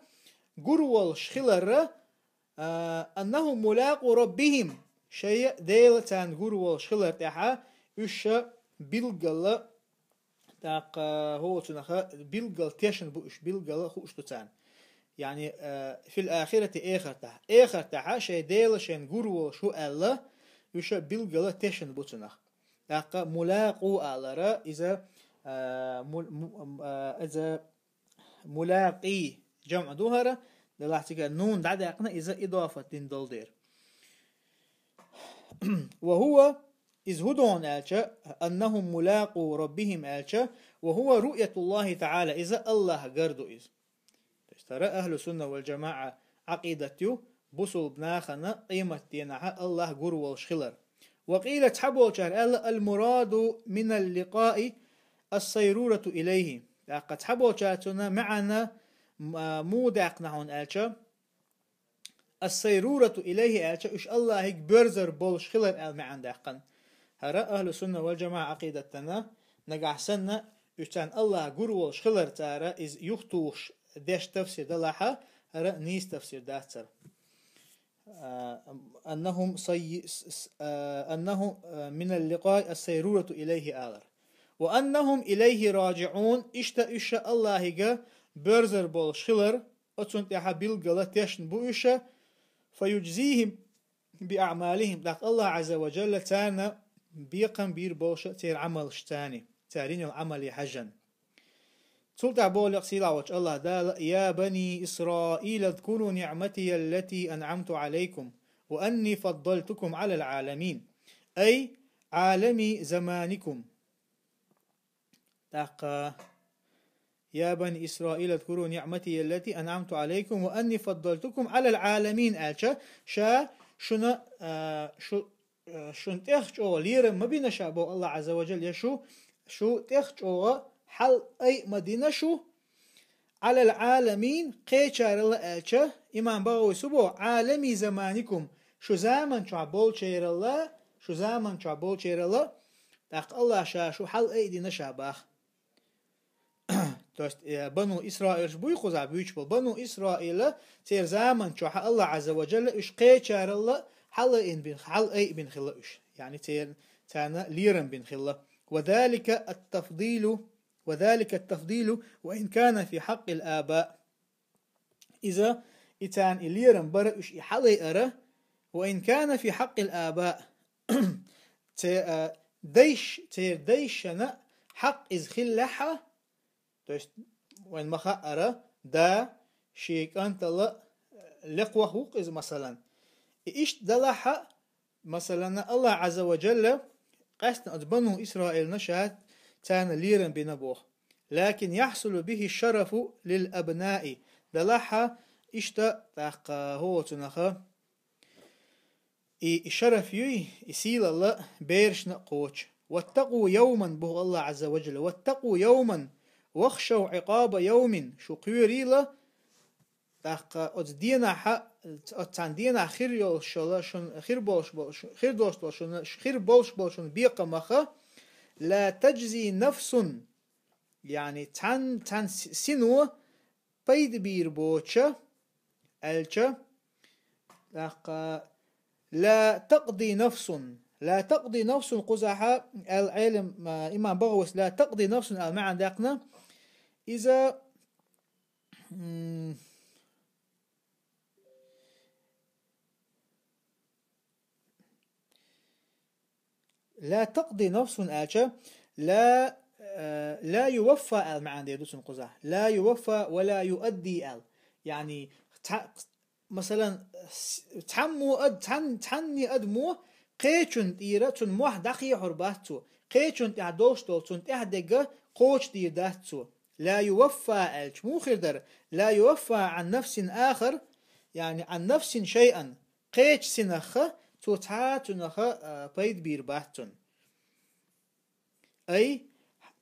гур волуш хиларра, а, أنهم ملاقو ربهم, шайн Дела царна гур волуш хилар тӀехьа, уьш ша билггала, тӀаккха хӀоцунаха билггал тешна бу уьш, билггала хууш ду царна. Яъни, а, في الآخرة, эхартахь. Эхартахьа шайн Дела шайна гур волуш ву аьлла, уьш билггала тешна бу цунах. ТӀаккха ملاقو алара, иза, а, му-, му-, а, иза ملاقي, جمع ду хӀара, делахь цигара нун дӀадаьккхина, иза идофат дина долу дера. وهو, иза хӀун ду аьлча, أنهم ملاقو ربهم аьлча, وهو رؤية الله تعالى, иза Аллах гар ду иза. То есть хӀара ахлу сунна вал джамаӀа Ӏакъидат ю, бусулба нахана къематденахьа Аллах гур волуш хилар. وقيل, цхьаболчара аьлла, المراد من اللقاء السيرورة إليه. ТӀаккха цхьаболчара цунна маьӀна, м-, а, муха даьккхина хьуна аьлча, السيرورة إليه аьлча, уьш Аллахьиг боьрзар болуш хилар аьлла маьӀна даьккхина. ХӀара ахлу сунна вал джамаӀа Ӏакъидатана, нагахь санна, уьш царна Аллах гур волуш хилар цара, иза юхатухуш деш тафсир далахьа, хӀара нийса тафсир дац хӀара. А, أنهم سي-, с-, с-, а, أنهم, а, من اللقاء السيرورة إليه алар. وأنهم إليه راجعون, иштта уьш Аллахьига боьрзар болуш хилар, оцунна тӀехьа билггала тешна бу уьш, فيجزيهم بأعمالهم, тӀаккха Аллах Ӏазза ва Джалла царна бекхам бийр болуш церан Ӏамалш царна, цара йина йолу Ӏамале хьаьжжина. Цул тӀаьхьа боху лекха сийлахь волчу Аллах Дала: يا بني إسرائيل اذكروا نعمتي التي أنعمت عليكم وأني فضلتكم على العالمين. أي عالمي زمانكم. ТӀаккха: يا بني إسرائيل اذكروا نعمتي التي أنعمت عليكم وأني فضلتكم على العالمين аьлча, ша шуна, а, шу э, шуна тӀех чӀогӀа лерам ма бина ша, боху Аллах Ӏазза ва Джалла, я шу, шу тӀех чӀогӀа хьал айа ма дина шу, على العالمين, кхечаралла аьлча, имам БагӀавис боху, عالمي زمانكم, шу заман чохь болчералла, шу заман чохь болчералла, тӀаккха Аллах ша шу хьал айа дина ша баха. То есть, э, бану Исраилаш буй кхузахь буьйцуш болу. Бану Исраила церан заман чохь Аллах Ӏазза ва Джалла уьш кхечаралла хьал айина бин, хьал айина бин хилла уьш. Яъни церан, царна лерам бин хилла. وذلك التفضيل، وذلك التفضيل وإن كان في حق الآباء. Иза, и царна и лерам бара уьш и хьал айара, وإن كان في حق الآباء. Це-, а, дайш-, церан дайшана хьакъ иза хиллехьа, то есть, вайн ма хаъара, да, шен кӀантала лекха ваха ву-кх иза, масалан. И иштта далахьа, масалан, Аллах Ӏазза ва Джалла къаьстина оцу бану Исраилна ша царна лерам бина боху. لكن يحصل به الشرف للأبناء. Далахьа, иштта тӀаккха хӀоцунаха, и, и шараф юй, и сийлалла берашна а кхочу. واتقوا يوما, боху Аллах Ӏазза ва Джалла, واتقوا يوما واخشوا عقاب يوم, шу кхоьрийла, тӀаккха оцу денахьа, оцу цхьана денахь хир йолуш йола шун, хир болуш болу шу, хир долуш долу шуна, хир болуш болу шуна бекхамаха, لا تجزي نفس, яъни цхьан, цхьан си-, сино пайда бийр боцуша, аьлча, тӀаккха, لا تقضي نفس, لا تقضي نفس, кхузахьа аьлла Ӏелам, а, имам БагӀавис لا تقضي نفس аьлла маьӀна даьккхина. Иза, м, لا تقضي نفس аьлча, لا, а, لا يوفى аьлла маьӀна дер ду цун кхузахь. لا يوفى ولا يؤدى аьлла. Яъни, ца-, масалан, с-, цхьаммо ад-, цхьан-, цхьанне адамо кхечун тӀера цун мохь дӀакхехьур бац цо, кхечун тӀехь долуш долу цун тӀехь дегга кхочушдийр дац цо. لا يوفى аьлча муха хир дара? لا يوفى عن نفس آخر, яъни عن نفس شيئا, кхечу синах цо цхьа а цунах, а, пайда бийр бац цунна. أي,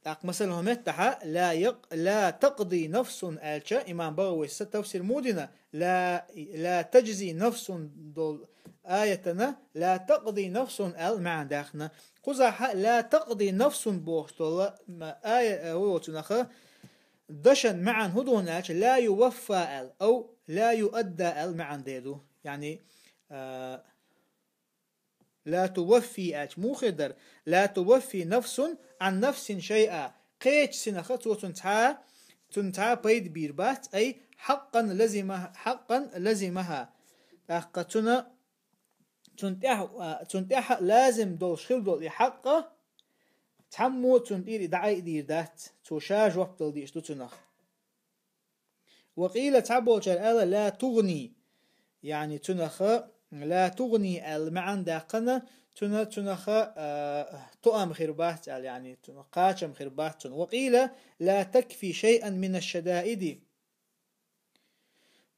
тӀаккха масала хӀун меттахьа, لا يق-, لا تقضي نفس аьлча, имам БагӀавис тафсир муха дина, لا, لا تجزي نفس долу аятана لا تقضي نفس аьлла маьӀна даьккхина. Кхузахьа لا تقضي نفس бохуш долу ма-, ая, э, ву цунах, дашан маьӀна хӀун ду аьлча, لا يوفى аьлла, أو لا يؤدى аьлла маьӀна дер ду. Яъни, а, لا توفي аьлча муха хир дара? لا توفي نفس عن نفس شيئا. Кхечу синах цо цунна цхьа, цунна цхьа пайда бийр бац, أي حقا لزمها, حقا لزمها. ТӀаккха цунна, цунна тӀехь, а, цунна тӀехь лазим долуш хир долу и хьакъ, цхьаммо цунна тӀера и дӀаайдийр дац, цо ша жоп дала дезаш ду цунах. وقيل, цхьаболчара аьлла, لا تغني, яъни цунах لا تغني аьлла маьӀна даьккхина, цуьнан, цунах, а, тоам хир бац аьлла, яъни цунах кхачам хир бац цунна. وقيل لا تكفي شيئا من الشدائد.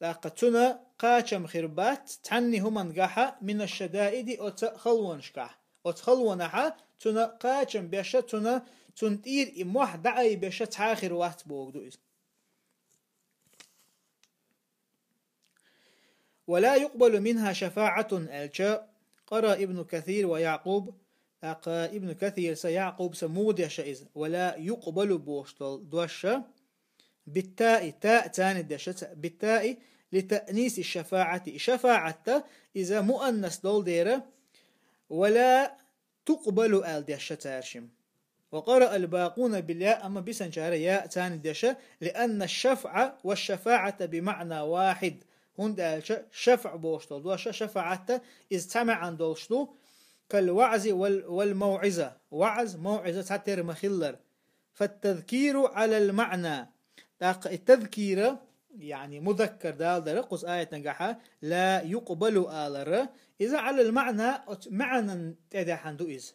ТӀаккха цунна кхачам хир бац цхьанна хӀуманна гахьа من الشدائد, оцу халонашкахь. Оцу халонахьа цунна кхачам беша, цунна, цунна тӀера и мохь дӀаайбеша цхьа а хир вац бохург ду иза. ولا يقبل منها شفاعة аьлча, قرأ ابن كثير ويعقوب, тӀаккха Ибн Касирса, Якъубса муха деша иза, ولا يقبل бохуш долу дош, بالتاء, таъ царна деша ца-, بالتاء لتأنيث الشفاعة, и шафаӀатта иза муаннас долу дера, ولا تقبل аьлла деша цара шима. وقرأ الباقون بالياء, амма бисанчара яъ царна деша, لأن الشفع والشفاعة بمعنى واحد. ХӀунда аьлча шафӀ бохуш долу дош, шафаӀатта иза цхьа маьӀна долуш ду, كالوعظ وال-, والموعظة. ВаӀз, мавӀиза цхьатерра ма-хиллара. فالتذكير على المعنى. ТӀаккха и тазкира, яъни музаккар далдара, кхуза аятангахьа, لا يقبل алара, иза على المعنى, оцу маьӀнан тӀедехьана ду иза.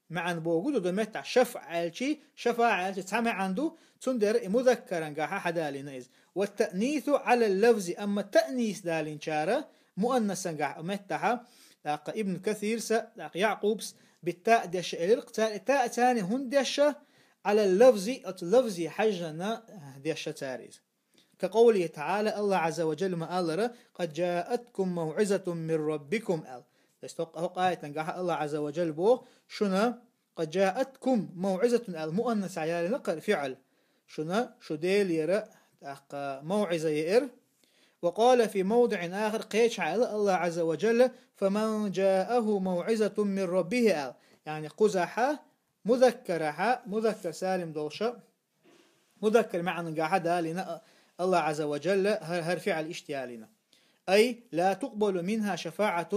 МаьӀна богу ду, до меттахь шафӀ аьлчи, шафа аьлчи цхьа маьӀна ду, цундела и музаккарангахьа хьадалийна иза. والتأنيث على اللفظ, амма таънис далинчара, муаннасангахь меттахьа, тӀаккха Ибн Касирса, тӀаккха Якъубс, بالتاء деша элира, цара и таъ царна хӀунда деша, على اللفظ, оцу лафзи хьаьжжана деша цара иза. كقوله تعالى, Аллах Ӏазза ва Джалла ма-аллара, قد جاءتكم موعظة من ربكم аьлла. То есть хӀокху, хӀокху аятангахьа Аллах Ӏазза ва Джалла боху, шуна قد جاءتكم موعظة аьлла, муаннасехь ялийна кхара фиӀл. Шуна шу Делера тӀаккха мавӀиза еара. وقال في موضع آخر, кхечахьа аьлла Аллах Ӏазза ва Джалла, فمن جاءه موعظة من ربه аьлла. Яъни кхузахьа, музаккарахьа, музаккар салим долуша, музаккар маьӀнангахьа далийна Аллах Ӏазза ва Джалла хӀара, хӀара фиӀл иштта ялийна. أي لا تقبل منها شفاعة,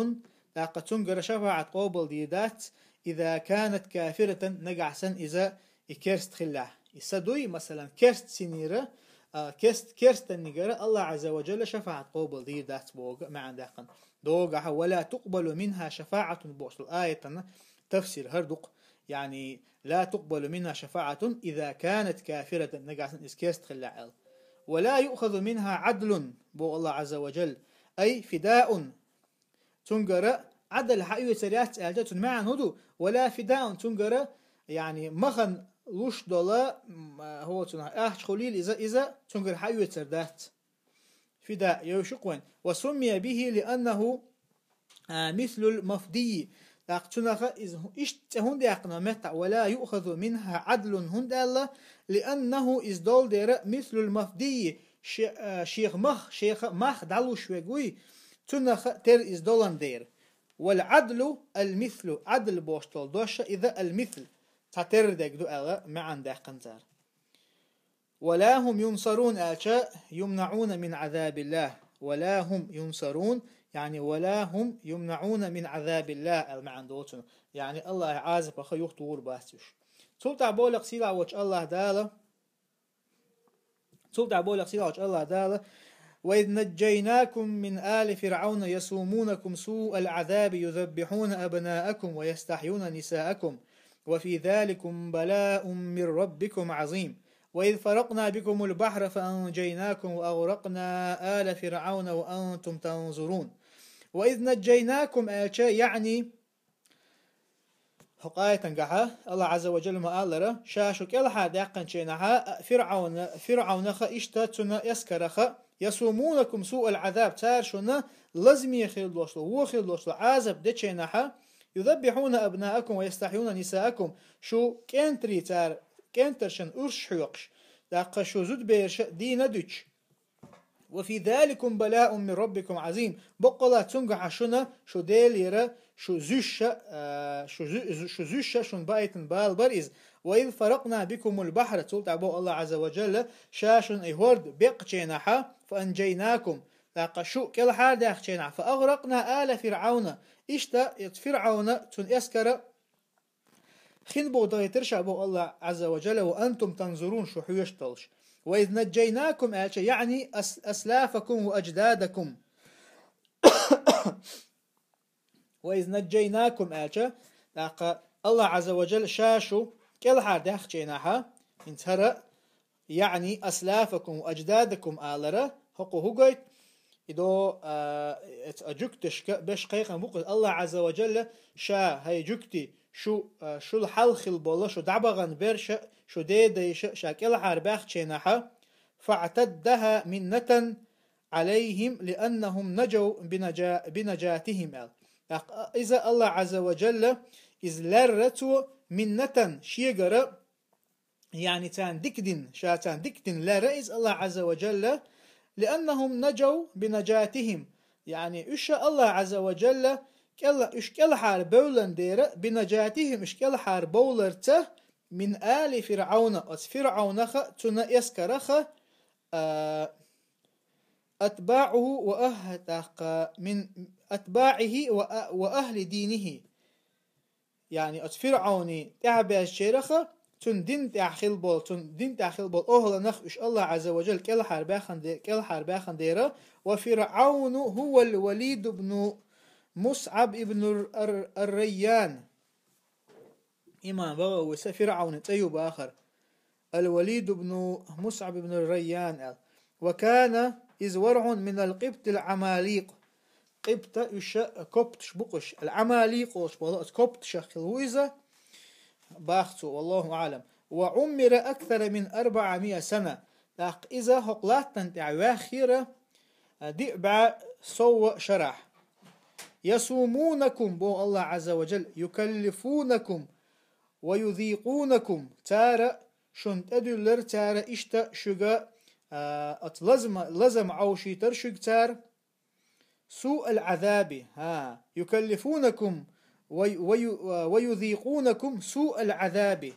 тӀаккха цуьнгара шафаӀат къобал дийр дац, إذا كانت كافرة, нагахь санна иза и керст хиллехь. И са дуй, масалан, керст синера, а, керст, керстаннигара Аллах Ӏазза ва Джалла шафаӀат къобал дийр дац боху маьӀна даьккхина. Догахьа, ولا تقبل منها شفاعة бохуш долу аятана тафсир хӀара ду-кх, яъни, لا تقبل منها شفاعة إذا كانت كافرة, нагахь санна иза керст хиллехь аьлла. ولا يؤخذ منها عدل, боху Аллах Ӏазза ва Джалла, أي فداء. Цуьнгара Ӏадал хьаоьцур яц аьлча, цуьнан маьӀна хӀун ду? ولا فداء, цуьнгара, яъни, махана луш долу, м, а, хӀо цунах ахча хуьлийла иза, иза цуьнгара хьаоьцур дац. Фида йовши кхойн. وسمي به لأنه, а, مثل المفدي. ТӀаккха цунаха иза хӀу-, иштта цӀе хӀунда яьккхина меттахь, ولا يؤخذ منها عدل хӀунда аьлла, لأنه иза долу дера مثل المفدي, ше-, а, шех мах, шеха мах дӀалуш вег вуй, цунаха тера иза долан дера. والعدل المثل, Ӏадл бохуш долу дош а иза المثل, цхьатерра дерг ду аьлла, маьӀна даьккхина цара. ولا هم ينصرون аьлча, يمنعون من عذاب الله. ولا هم ينصرون, яъни ولا هم يمنعون من عذاب الله аьлла маьӀна долу цунах. Яъни Аллахьан Ӏазапах юхатухур бац уьш. Цул тӀаьхьа боху сийлахь волчу Аллахь Дала, цул тӀаьхьа боху сийлахь волчу Аллахь Дала: وإذ نجيناكم من آل فرعون يسومونكم سوء العذاب يذبحون أبناءكم ويستحيون نساءكم وفي ذلكم بلاء من ربكم عظيم. وإذ فرقنا بكم البحر فأنجيناكم وأغرقنا آل فرعون وأنتم تنظرون. وإذ نجيناكم аьлча, яъни, хӀокху аятан гахьа Аллахь Ӏазза ва Джалла ма-аллара, ша шу кӀелхьара даьккхинчу хенахьа, ФирӀавна, ФирӀавнаха иштта цуьнан эскараха, يسومونكم سوء العذاب, цара шуна лазаме хир долуш долу, вон хир долуш долу Ӏазап дечу хенахьа, يذبحون أبناءكم ويستحيون نساءكم, шу кӀентарий цара, кӀентаршна урс хьоькхуш, тӀаккха шу зудабераш а дийна дуьтуш. وفي ذلكم بلاء من ربكم عظيم. Баккъалла цуьнгахьа шуна, шу Делера, шу зуьйш а, а, шу зу-, шу зуьйш а шуна баийтина бала бара иза. وإذ فرقنا بكم البحر, цул тӀаьхьа боху Аллахь Ӏазза ва Джалла, ша шуна и хӀорд беккхачу хенахьа, فأنجيناكم, тӀаккха шу кӀелхьара даьккхинчу хенахь, فأغرقنا آل فرعون, иштта оцу ФирӀавна, цуьнан эскара хин боху дахийтира ша боху Аллахь Ӏазза ва Джалла, وأنتم تنظرون, шу хьоьжуш долуш. وإذ نجيناكم аьлча, яъни أس-, أسلافكم وأجدادكم. وإذ نجيناكم аьлча, тӀаккха Аллахь Ӏазза ва Джалла ша шу кӀелхьара даьккхинчу хенахьа, хӀинца хӀара, яъни أسلافكم وأجدادكم алара, хӀокхо хӀун гойту? И до, а, эца а жуьгташка беш кхайкхам бу-кх Аллахь Ӏазза ва Джалла, ша, хӀай жуьгти, шу, а, шул хьалха хилла болу, шу дӀабахана берш а, шу дедайш а ша кӀелхьара баьккхинчу хенахьа, فاعتدها منة عليهم لأنهم نجوا بنجا-, بنجاتهم аьлла. ТӀаккха иза Аллахь Ӏазза ва Джалла, иза лаьрра цо منة шегара, яъни царна дика дина, ша царна дика дина лаьрра иза Аллахь Ӏазза ва Джалла, لأنهم نجوا بنجاتهم, яъни уьш а Аллахь Ӏазза ва Джалла кӀел-, уьш кӀелхьара бевллан дера, بنجاتهم, уьш кӀелхьара бовларца, من آل فرعون, оцу ФирӀавнаха, цуьнан эскараха, а, أتباعه وأه-, тӀаккха, من أتباعه وأ-, وأهل دينه. Яъни оцу ФирӀавнан тӀаьхьабаьжначареха, цуьнан дин тӀехь хилла болу, цуьнан дин тӀехь хилла болу охӀланах уьш Аллахь Ӏазза ва Джалла кӀелхьара баьхна де-, кӀелхьара баьхна дера, وفرعون هو الوليد بن مصعب بن ال-، ال-، الريان. Имам БагӀавис ФирӀавнан цӀе ю бахара. الوليد بن مصعب بن الريان аьлла. وكان, иза вара хьуна, من القبط العماليق. Къибта уьш а копташ бу-кх уьш. Ал-Ӏамаликъ олуш болу оцу копташах хилла ву иза. Баха цо, والله أعلم. وعمر أكثر من أربعمائة سنة. ТӀаккха иза хӀокху латтана тӀехь ваьххира, а, диъ бӀе сов шарахь. يسومونكم, боху Аллахь Ӏазза ва Джалла, يكلفونكم ويذيقونكم. Цара шуна тӀедуьллура, цара иштта шуьга, а, оцу лазма-, лазам Ӏовшийтара шуьга цара. سوء العذاب, хӀа, يكلفونكم وي-, وي-, ويذيقونكم سوء العذاب.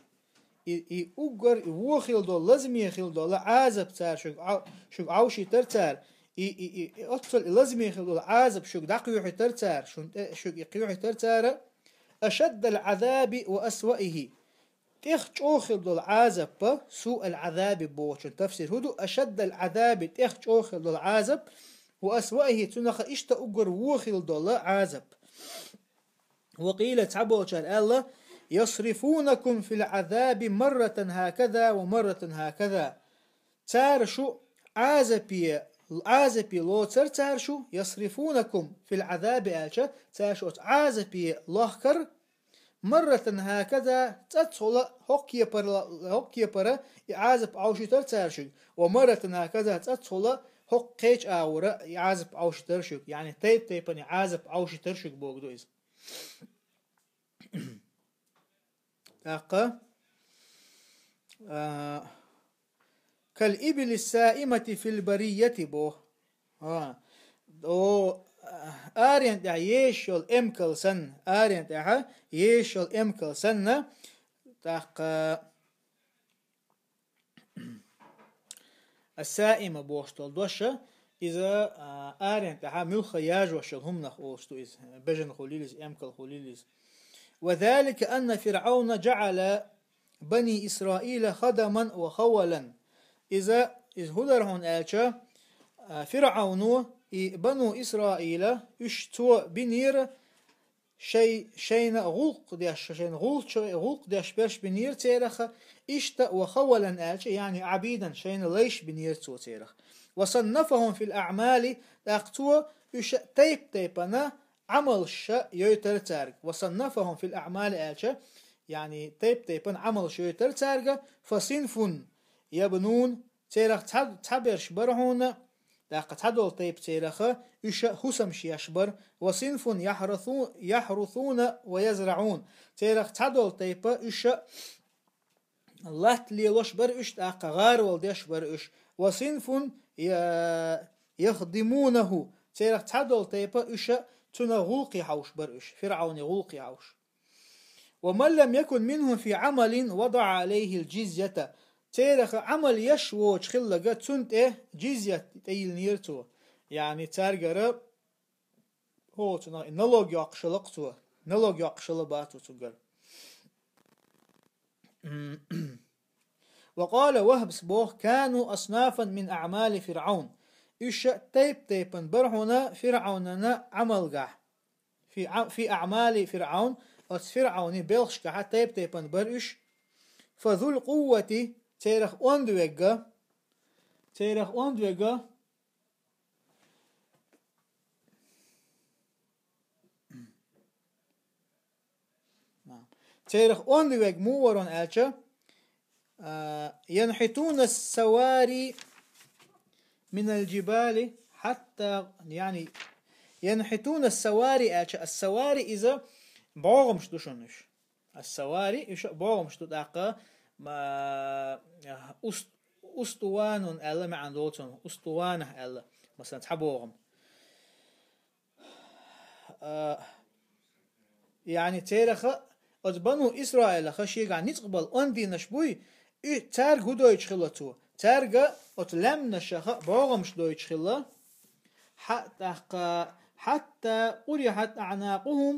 И, и уггар, и вон хилла долу, лазаме хилла долу Ӏазап цара шуьга Ӏо-, шуьга Ӏовшийтара цара. И, и, и, и оццул и лазаме хилла долу Ӏазап шуьга дӀакхоьхьуьйтара цара, шуна тӀе, шуьга и кхоьхьуьйтара цара. أشد العذاب وأسوأه. ТӀех чӀогӀа хилла долу Ӏазапа, سوء العذاب бохучун тафсир хӀун ду, أشد العذاب, тӀех чӀогӀа хилла долу Ӏазап, وأسوأه, цунах иштта уггар вон хилла долу Ӏазап. وقيل, цхьаболчара аьлла, يصرفونكم في العذاب مرة هكذا ومرة هكذا. Цара шу Ӏазапе, Ӏазапе лоцара цара шу, يصرفونكم في العذاب аьлча, цара шу оцу Ӏазапе лохкара, مرة هكذا, цӀацхула хӀокху кепара, хӀокху кепара и Ӏазап Ӏовшийтара цара шуьга. ومرة هكذا, цӀацхула хӀокху кхечу агӀора и Ӏазап Ӏовшийтара шуьга. Яъни тайп-тайпана и Ӏазап Ӏовшийтара шуьга боху ду иза. ТӀаккха, а, كالإبل السائمة في البرية боху. А, о, арен тӀехь езаш йолу эмкал санна, арен тӀехь езаш йолу эмкал санна, тӀаккха ас-саима бохуш долу дош, иза, а, арен тӀехь муьлхха яжош йолу хӀуманах олуш ду иза, бежана хуьлийла иза, эмкал хуьлийла иза. وذلك أن فرعون جعل بني إسرائيل خدما وخولا. Иза, иза хӀун дара хьуна аьлча, а, ФирӀавно и бану Исраила, уьш цо бинера шай-, шайна гӀуллакх деш, шайна гӀулч-, гӀуллакх деш берш бинера церах, иштта ва хавалан аьлча, яъни Ӏабидан, шайна лайш бинера цо церах. وصنفهم في الأعمال, тӀаккха цо уьш тайп-тайпана Ӏамалш йойтара цаьрга. وصنفهم في الأعمال аьлча, яъни тайп-тайпана Ӏамалш йойтара цаьрга, فصنف يبنون, церах цхьа-, цхьаберш бара хьуна, тӀаккха цхьадолу тайпа церах, уьш хӀусамаш еш бара, وصنف يحرثو-, يحرثون ويزرعون, церах цхьадолу тайпа уьш латта лелош бара уьш, тӀаккха гӀарвала деш бара уьш, وصنف ي-, يخدمونه, церах цхьадолу тайпа уьш цунах гӀуллакхе хьовш бара уьш, ФирӀавне гӀуллакхе хьовш. ومن لم يكن منهم في عمل وضع عليه الجزية. Церах Ӏамал еш воцуш хилларг, цунна тӀе джизьят тӀейиллинера цо. Яъни цаьргара хӀоцунах налог йоккхуш хилла-кх цо. Налог йоккхуш хилла бац цо цуьнгара. وقال وهب боху: كانوا أصنافا من أعمال فرعون. Уьш тайп-тайпана бара хьуна ФирӀавнана Ӏамалгахь. في ع-، في أعمال فرعون, оцу ФирӀавнан белхашкахь тайп-тайпана бара уьш. فذو القوة, церах онда вега, церах онда вега, церах онда вега муха вара аьлча, а, ينحتون السواري من الجبال حتى, яъни, ينحتون السواري аьлча, ас-савари иза бӀогӀамаш ду шуна уьш. Ас-савари, уьш бӀогӀамаш ду тӀаккха, ма, ус-, устуванун аьлла маьӀна долу цунах, устуванах аьлла, масалан, цхьа бӀогӀам. А, яъни цераха, оцу бану Исраилаха шегахь ницкъ болу ондинаш буй, и цаьрга хӀун дойтуш хилла цо? Цаьрга оцу лаьмнашаха бӀогӀамаш дойтуш хилла. Хьа-, тӀаккха, حتى قرحت أعناقهم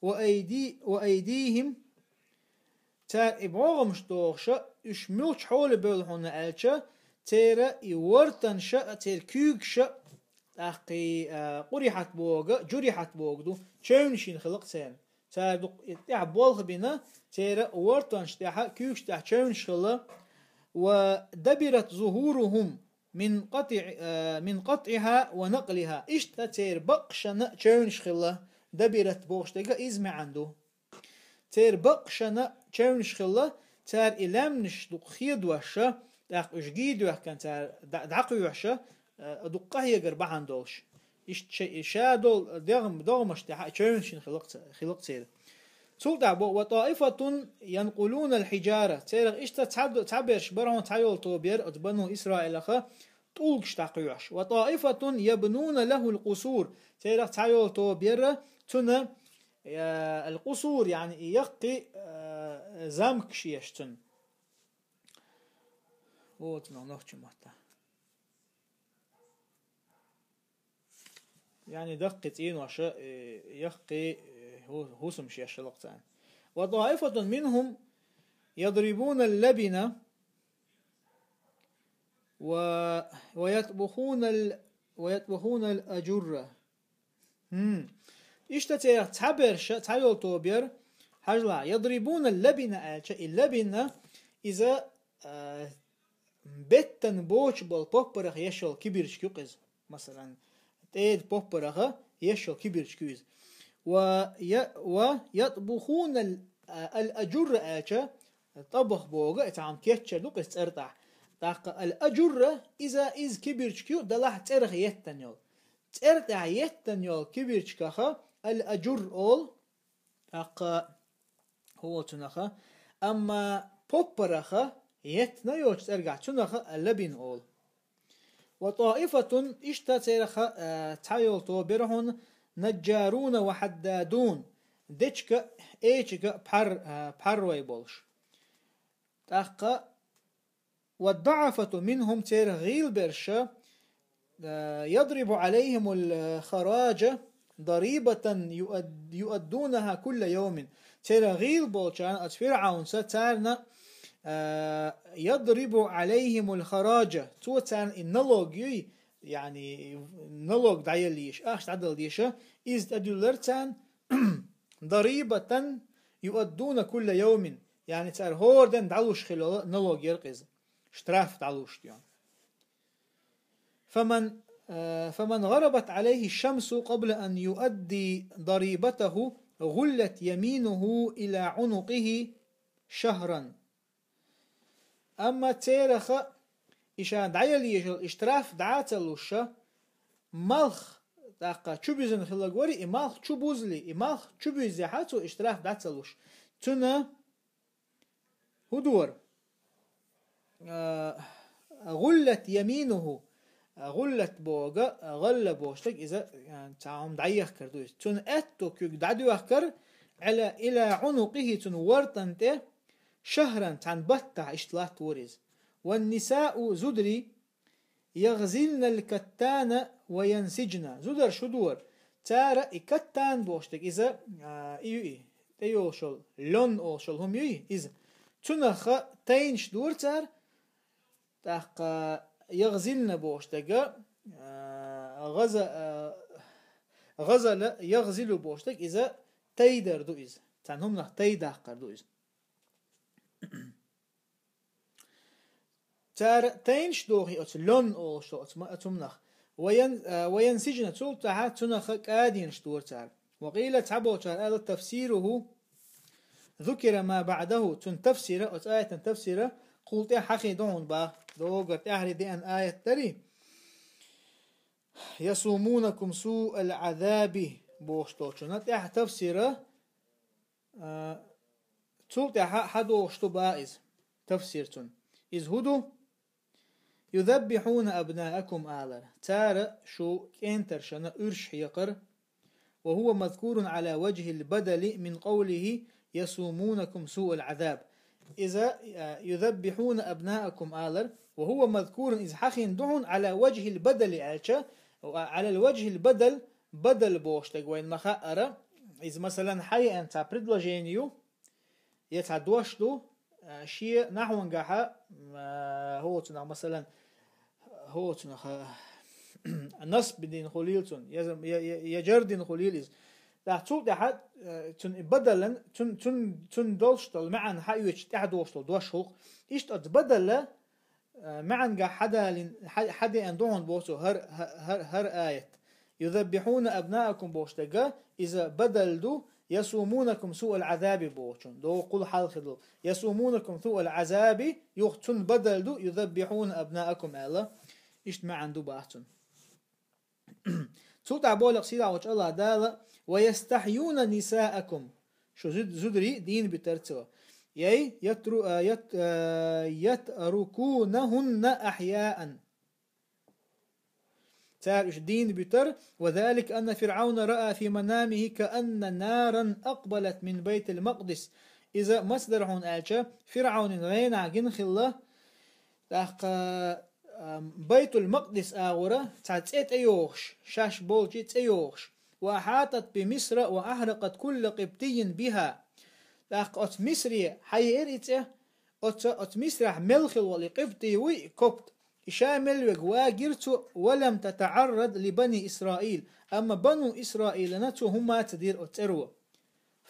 وأيدي-, وأيديهم. Цара и бӀогӀамаш дохуша, уьш муьлхачу хьоле бевлла хьуна аьлча, церан и вортанша а, церан куьйгаша а, тӀаккха и, а, къурихьат боху, журихьат боху ду, чевнаш йина хилла-кх церан. Цара дукха и тӀехь болх бина, церан вортанаш тӀехь, куьйгаш тӀехь чевнаш хилла. ودبرت ظهورهم من قطع-, а, من قطعها ونقلها. Иштта церан баккъашна чевнаш хилла, дабират бохуш дерг иза маьӀна ду. Церан баккъашна чевнаш хилла, цара и лаьмнаш дукха хедоша, тӀаккха уьш гий доьхкина цара дӀа-, дӀакхоьхьуша, а, дукха къахьегар бахьана долуш. Иштта ша-, и ша долу дегӀ-, догӀмаш тӀехь чевнаш йина хилла-кх ца-, хилла-кх церан. Цул тӀаьхьа боху: وطائفة ينقلون الحجارة. Церах иштта цхьа-, цхьаберш бара хьуна цхьайолу тоба яра оцу бану Исраилаха, тӀулгаш дӀакхоьхьуш. وطائفة يبنون له القصور. Церах цхьайолу тоба яра цунна, э, ал-къусур, яъни и яккхий, э, замкаш еш цунна. Вот оно, нохчийн маттахь. Яъни даккхий цӀеноша, э, яккхий, э, хӀу-, хӀусамаш еш хилла-кх царна. وطائفة منهم يضربون اللبن و-، ويطبخون ال-، ويطبخون الأجرة. ХӀм. Иштта церах цхьаберша, цхьайолу тоба яра, хьажал, يضربون اللبن аьлча, и лабина, иза, а, беттан бочу болу поппарах еш йолу кибирчка ю-кх иза. Масалан, тӀеда поппараха еш йолу кибирчка ю иза. Ва я-, ва ятбухуна ал-, а, ал-ажурра аьлча, тӀабах боху, и цхьа хӀума кечъяр ду-кх иза цӀеран тӀехь. ТӀаккха ал-ажурра, иза, иза кибирчка ю, делахь цӀерах еттан йолу. ЦӀеран тӀехь еттан йолу кибирчкаха ал-ажур олу, тӀаккха хӀун волу цунаха, амма поппараха еттан йолчу цӀергахь цунаха лабин олу. وطائفة, иштта церах, а, цхьайолто бера хьона, نجارون وحدادون, дечка, эчка пхьар-, а, пхьаррой болуш. ТӀаккха, والضعفة منهم, церах гӀийла берш, а, يضرب عليهم الخراج ضريبة يؤد-, يؤدونها كل يوم. Церах гӀийла болчарна оцу ФирӀавнца царна, а, يضرب عليهم الخراج, цо царна и налог юй, яъни налог дӀаяллийша, ахча дӀадала деша, иза тӀедуьллура царна, ضريبة يؤدون كل يوم, яъни цара хӀора ден дӀалуш хилла налог яра иза, штраф дӀалуш ден. فمن, а, فمن غربت عليه الشمس قبل أن يؤدي ضريبته غلت يمينه إلى عنقه شهرا. Амма церах и ша дӀаяллийшал и штраф дӀа а ца луш, малх, тӀаккха чу буьзина хилларг вара, и малх чу бузале, и малх чу буьззехьа цо и штраф дӀа ца луш, цуьнан хӀун дора? А, غلت يمينه. ГӀуллат бохург, гӀалла бохуш дерг иза, а, цхьа хӀума дӀаехкар ду иза. Цуьнан аьтту куьг дӀадоьхкар, على, إلى عنقه, цуьнан вортан тӀе, شهرا, цхьана баттахь, иштта латтавора иза. والنساء, зударий, يغزلن الكتان وينسجن. Зударша хӀун дора? Цара и каттан бохуш дерг иза, а, и ю и, тӀейолуш йолу, лён олуш йолу хӀума юй иза. Цунах тайнаш дора цара, тӀаккха يغزلن бохуш дерг, а, гӀаза-, а, غزل يغزل бохуш дерг иза тайдар ду иза. Цхьана хӀуманах тайдаккхар ду иза. Цара тайнаш дохий оцу лён олуш оцу ма-, оцу хӀуманах. وين-, а, وينسجن, цул тӀаьхьа цунах кӀадинаш дора цара. وقيل, цхьаболчара аьлла, تفسيره ذكر ما بعده, цуьнан тафсира, оцу аятан тафсира кхул тӀе хьахийна ду хьуна боху, доггара тӀаьхьарий деана аят дарий. يسومونكم سوء العذاب бохуш долчунна тӀаьхьа тафсира, а, цул тӀаьхьа хьадохуш ду боху иза, тафсир цуьнан. Иза хӀун ду? يذبحون أبناءكم алар. Цара шу кӀентаршна уьш хьекхар. وهو مذكور على وجه البدل من قوله يسومونكم سوء العذاب. Иза, а, يذبحون أبناءكم алар. وهو مذكور, иза хьахийна ду хьуна على وجه البدل аьлча, على الوجه البدل, бадал бохуш дерг вайна ма-хаъара. Иза, масалан, хьаеана цхьа предложени ю, я цхьа дош ду, а, шен нахьвангахьа, а, хӀоцунах, масалан, хӀоцунах, а, насб дина хуьлийла цунна, я, я, я, я жар дина хуьлийла иза. ТӀаккха цул тӀаьхьа, а, цунна и бадалан, цун-, цун-, цунна долуш долу маьӀна хьаоьцуш тӀаьхьадохуш долу дош хӀуллакх. Иштта оцу бадала, а, маьӀнагахь хьадалин-, хьа-, хьадеана ду хьуна боху цо хӀара, хӀа-, хӀара, хӀара аят. يذبحون أبناءكم бохуш дерг, иза бадал ду, يسومونكم سوء العذاب бохучун. Доггу кхул хьалхе долу. يسومونكم سوء العذاب, юха цунна бадал ду, يذبحون أبناءكم аьлла. Иштта маьӀна ду боху цунна. Цул тӀаьхьа боху сийлахь волчу АллахӀ Дала: ويستحيون نساءكم. Шу зуд-, зударий дийна буьтура цо. Яй, ятру-, а, ят-, а, يتركونهن أحياء. Цара уьш дийна буьтура, وذلك أن فرعون رأى في منامه كأن نارا أقبلت من بيت المقدس. Иза маса дара хьуна аьлча, ФирӀавнан гӀенах гина хилла, тӀаккха, а, Байтул-Макъдис агӀора цхьа цӀе тӀейогӀуш, шаьш болчу цӀе йогӀуш. وأحاطت بمصر وأحرقت كل قبطي بها. ТӀаккха оцу Мисре хьаеара и цӀе, оцу, оцу Мисрахь мел хилла волу и къибтий вуй, копт, и ша мел верг вагира цо, ولم تتعرض لبني إسرائيل, амма Бану Исраилана цо хӀумма а ца дира оцу цӀеро.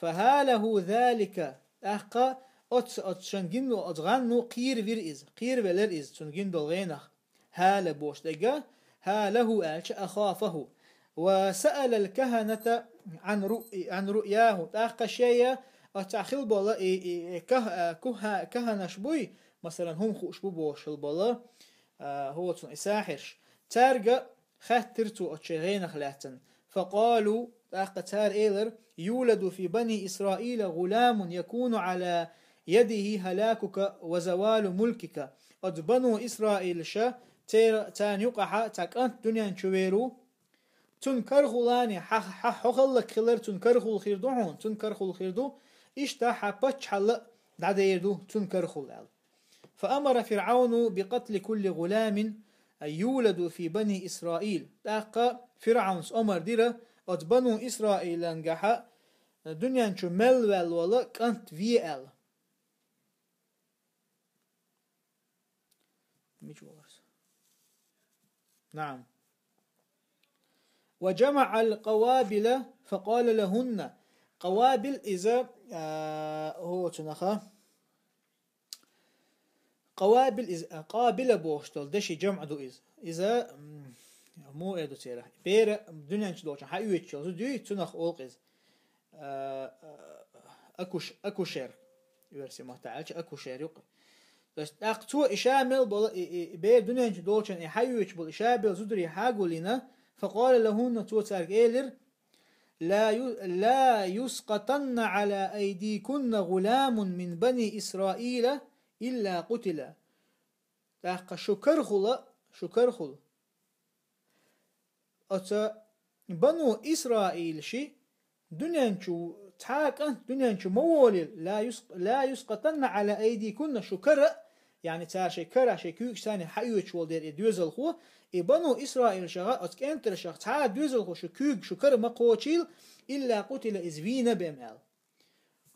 فهاله ذلك, тӀаккха оцу, оцу шен гина долу оцу гӀанно кхеравира иза, кхеравелира иза, цунна гина долу гӀенах. هال бохуш дерг, هاله аьлча, أخافه. وسأل الكهنة عن رؤ-, عن رؤياه. ТӀаккха шея оцу хилла болу и, и, и ках-, а, куха-, каханаш буй, масалан, хӀума хууш бу бохуш хилла болу, а, хӀоцун и сахьирш. Цаьрга хаьттира цо оцу шайн гӀенах лаьцна. فقالوا, тӀаккха цара элира: يولد في بني إسرائيل غلام يكون على يده هلاكك وزوال ملكك. Оцу Бану Исраилаша цер-, царна юкъахьа цхьа кӀант дуьнен чу вер ву, цунна карахуллани хьа, хьа хьо хӀаллакьхилар цунна карахула хир ду хьуна, цунна карахула хир ду, иштта хьа паччахьалла а дӀадер ду цунна карахула аьлла. فأمر فرعون بقتل كل غلام يولد في بني إسرائيل. ТӀаккха ФирӀавнас омар дира, оцу бану Исраилангахьа дуьнен чу мел ваьлла вола кӀант ве аьлла. Мича волар со? نعم. وجمع القوابل فقال لهن. Къавабил иза, а, хӀо цунаха. Къавабил иза, а, къабила бохуш долу деши жамӀ ду иза. Иза, м, муха эр ду церах. Бер дуьнен чу долчун хьаоьцуш йолу зуда юй, цунах олу иза. А, а, акуш-, акушер. Оьрсийн маттахь аьлча, акушер ю-кх. То есть, тӀаккха цо и ша мел болу, и, и, и бер дуьнен чу долчун и хьаоьцуш болу и ша бел зударий хьагулйина, فقال لهن, цо цаьрга элира: لا ي-، لا يسقطن على أيديكن غلام من بني إسرائيل إلا قتل. ТӀаккха шу карахула, шу карахула. Оцу бану Исраилаши дуьнен чу, цхьа а кӀант дуьнен чу ма волийла, لا يس-، لا يسقطن على أيديكن, шу кара, яъни цара шайн кара, шайн куьйгаш царна хьаоьцуш волу дера и доьзалхо, и бану Исраилашах, оцу кӀентаршах цхьа а доьзалхо шу куьйга, шу кара ма кхочийла, إلا قتل, иза вийна бен аьлла.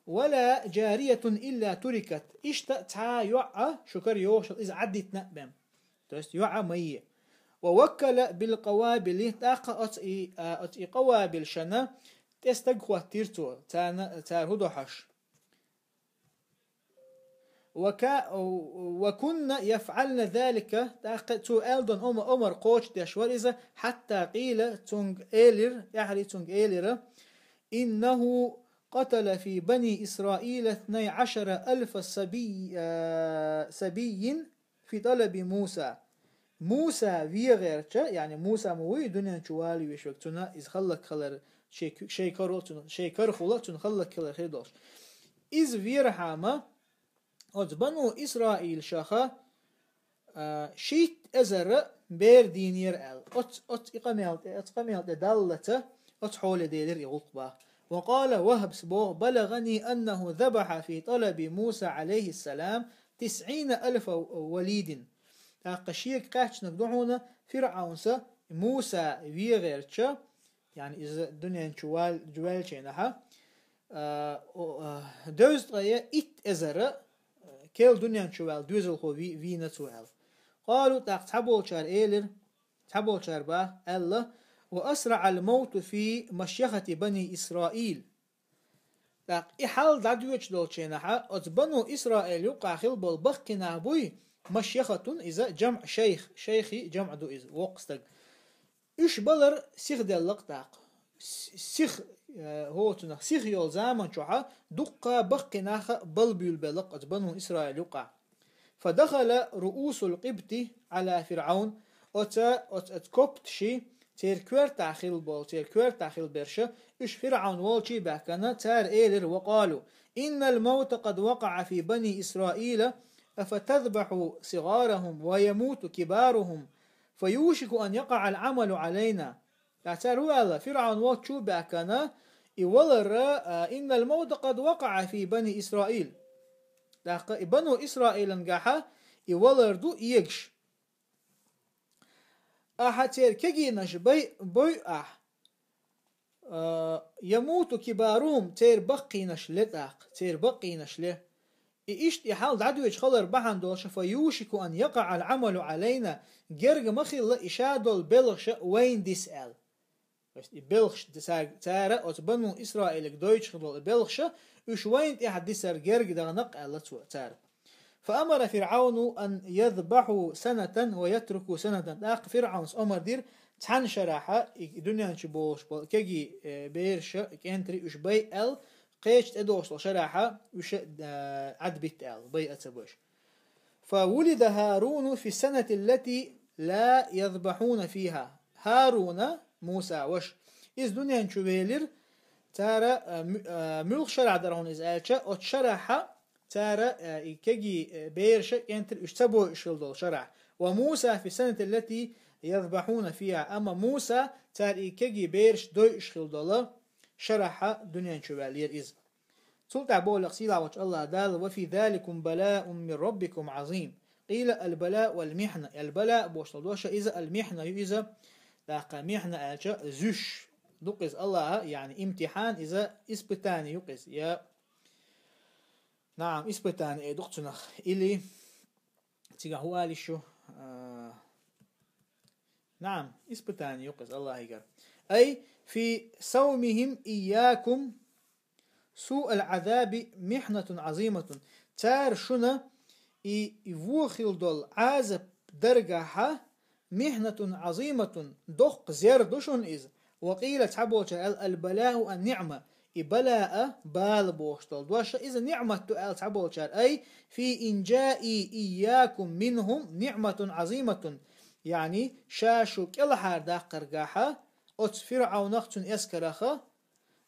ولا جارية إلا تركت. Иштта цхьа а йоӀ а шу кара йогӀуш хила, иза Ӏадитина а бен. То есть йоӀ а ма е. ووكل بالقوابل, тӀаккха оцу и, а, оцу и къавабилшна тӀе стаг хӀоттийра цо, царна, цара хӀун до хьожуш. وك-، وكن يفعلن ذلك, тӀаккха цо аьлла долу омар, омар кхочушдеш вара иза, حتى قيل, цуьнга элира, тӀаьхьарий цуьнга элира: إنه قتل في بني إسرائيل اثني عشر ألف صبي، а, صبي في طلب موسى. Муса вен гӀерташ, яъни Муса ма вуй дуьнен чу валийна веш верг, цунна иза хӀаллакьхилар, шайн ку-, шайн карахула цунна, шайн карахула цунна хӀаллакьхилар хир долуш. Иза верхьама, оцу бану Исраилашах, а, шийтта эзар бер дийна яра аьлла. Оцу, оцу и къамел тӀе, оцу къамел тӀе даллалц, оцу хьоле делира и гӀуллакх боху. وقال وهب, боху: بلغني أنه ذبح في طلب موسى عليه السلام تسعين ألف وليد. ТӀаккха шега кхаьчнарг ду хьуна, ФирӀавнас Муса вен гӀерташ, яъни иза дуьнен чу вал-, ваьллачу хенахь, а, о, а, дезткъе итт эзар, а, керла дуьнен чу ваьлла доьзалхо ви-, вийна цо аьлла. قالوا, тӀаккха цхьаболчара элира, цхьаболчара боху, аьлла: وأسرع الموت في مشيخة بني إسرائيل. ТӀаккха и хьал дӀадоьдуш долчу хенахь, оцу бану Исраил юккъахь хилла болу баккхий нах буй, машйахатун, иза жамӀ шайх, шайхи жамӀ ду иза, воккха стаг. Уьш балар сиха делла-кх тӀаккха. С-, сиха, э, хӀоцунах сиха йолу заман чохь дуккха баккхий нах а бала буьйлабелла-кх оцу бану Исраил юккъахь. فدخل رؤوس القبط على فرعون. Оца, оц-, оц копташи, церан коьртахь хилла болу, церан коьртахь хилла берш, уьш ФирӀавн волчу баьхкина, цара элира: وقالوا: إن الموت قد وقع في بني إسرائيل، أفتذبح صغارهم ويموت كبارهم، فيوشك أن يقع العمل علينا. ТӀаккха цара хӀун аьлла, ФирӀавн волчу баьхкина, и валар, а, إن الموت قد وقع في بني إسرائيل. ТӀаккха и бану Исраилангахьа и валар ду эгаш. Ахьа церан кегийнаш бай-, бойу ахь. А, يموت كبارهم, церан баккхийнаш ле тӀаккха, церан баккхийнаш ле. И иштта и хьал дӀадоьдуш хилар бахьана долуш, فيوشك أن يقع العمل علينا, герга ма хилла и ша долу белхаш вайна диса аьлла. То есть и белхаш, цара, цара оцу бану Исраилаг дойтуш хилла долу и белхаш, уьш вайна тӀехь дисар герга дахана-кх аьлла цо, цара. فأمر فرعون أن يذبحوا سنة ويتركوا سنة. ТӀаккха ФирӀавнас омар дира, цхьана шарахьа и дуьнен чу болуш болу кегий, э, бераш, кӀентарий уьш бай аьлла, кхечу тӀедогӀуш долу шарахьа уьш, э, Ӏадбитта аьлла, бай а ца беш. فولد هارون في السنة التي لا يذبحون فيها. ХӀаруна, Муса ваша, иза дуьнен чу велира, цара, а, му-, а, муьлха шарахь дара хьуна иза аьлча, оцу шарахьа цара, а, и кегий, а, бераш, кӀентарий уьш ца бойуш хилла долу шарахь. وموسى في السنة التي يذبحون فيها. Амма Муса цар и кегий бераш дойуш хилла долу шарахь дуьнен чу ваьллера иза. Цул тӀаьхьа боху сийлахь волчу Аллах Дала: وفي ذلكم بلاء من ربكم عظيم. قيل البلاء والمحنة. البلاء бохуш долу дош иза, المحنة ю иза, тӀаккха михьна аьлча зуьш ду-кх иза Аллаха, яъни имтихьан иза, испытание ю-кх иза. Я, наам, испытание ду-кх цунах. Или цигахь хӀун ала йиш ю? А, наам, испытание ю-кх иза Аллахигара. أي في صومهم إياكم سوء العذاب محنة عظيمة. Цара шуна и, и вон хилла долу Ӏазап даргахьа, محنة عظيمة, доккха зер ду шуна иза. وقيل, цхьаболчара аьлла, البلاء النعمة, и балаа, бала бохуш долу дош, иза ниъмат ду аьлла цхьаболчара, أي في إنجائي إياكم منهم نعمة عظيمة, яъни ша шу кӀелхьардаккхаргахьа оцу ФирӀавнах, цуьнан эскараха,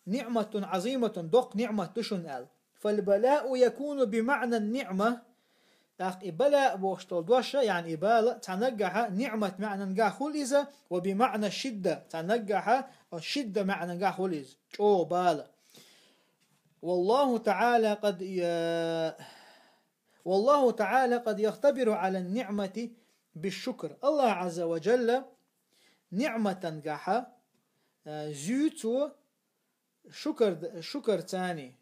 نعمة عظيمة, доккха ниъмат ду шуна аьлла. فالبلاء يكون بمعنى النعمة. ТӀаккха и балаа бохуш долу дош, яъни и бала, цхьа наггахьа ниъмат маьӀнангахь хуьлу иза, وبمعنى الشدة, цхьа наггахьа шидда маьӀнангахь хуьлу иза, чӀогӀа бала. والله تعالى قد ي-، والله تعالى قد يختبر على النعمة بالشكر. Аллах Ӏазза ва Джалла ниъматангахьа, а, зуьйцу шукар, шукарцани,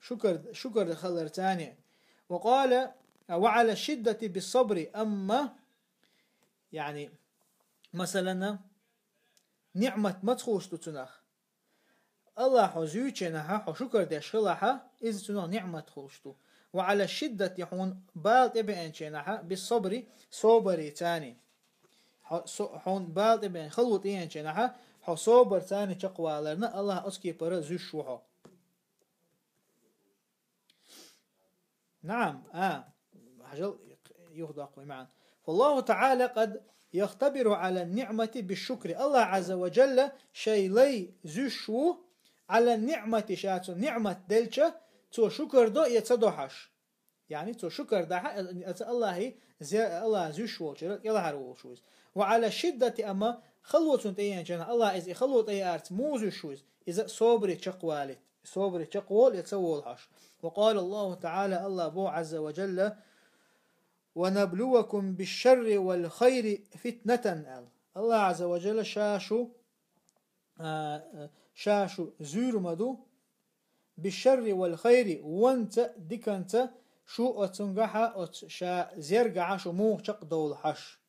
шукар, шукар халарцани. وقال: وعلى الشدة بالصبر. Амма, яъни, масалана, ниъмат маца хуьлуш ду цунах? Аллах хьо зуьйченахьа, хьо шукар деш хилахьа, иза цунах ниъмат хуьлуш ду. وعلى الشدة, хьуна бала тӀебеанченахьа, بالصبر, собарцани. Хьо-, со-, хьуна бала тӀебеан, хало тӀееанченахьа, хьо собарцани чекхваларна, Аллах оцу кепара зуьйш ву хьо. نعم, а, хьажал, юха доккху маьӀна. فالله تعالى قد يختبر على النعمة بالشكر. Аллах Ӏазза ва Джалла шайн лай зуьйш ву, على النعمة, ша цу ниъмат делча, цо шукар до я ца до хьаш. Яъни цо шукар дахьа, а, а, ца Аллахи, зе-, Аллах зуьйш волчуьра кӀелхьара волуш ву иза. وعلى الشدة, амма хало цунна тӀееанченахьа, Аллах иза и хало тӀееарца муха зуьйш ву иза? Иза собаре чекхвалийта. Собаре чекхволу я ца волу хьаш. وقال الله تعالى, Аллах боху Ӏазза ва Джалла: ونبلوكم بالشر والخير فتنة, аьлла. Аллах Ӏазза ва Джалла ша шу, а, а, ша шу зуьйр ма ду, بالشر والخير, вонца, диканца, шу оцунгахьа, оцу ша зергахьа шу муха чекхдовлу хьаш.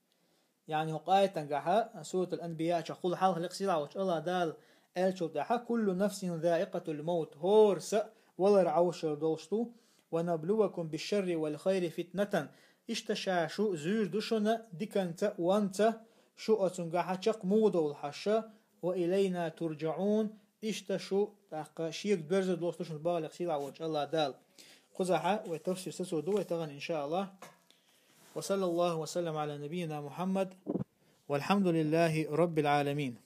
Яъни хӀокху аятангахьа, Суратул Анбияъ чохь хула хьалха лекха сийлахь волчу Аллах Дала аьллачул тӀаьхьа: كل نفس ذائقة الموت, хӀора са валар Ӏовшар долуш ду, ونبلوكم بالشر والخير فتنة. Иштта ша шу зуьйр ду шуна диканца, вонца, шу оцунгахьа чекх муха довлу хьаша, وإلينا ترجعون, иштта шу тӀаккха шега доьрзур долуш ду шуна боху лекха сийлахь волчу Аллах Дала. Кхузахьа вай тафсир сацо ду вай тахана, иншааллах. وصلى الله وسلم على نبينا محمد والحمد لله رب العالمين.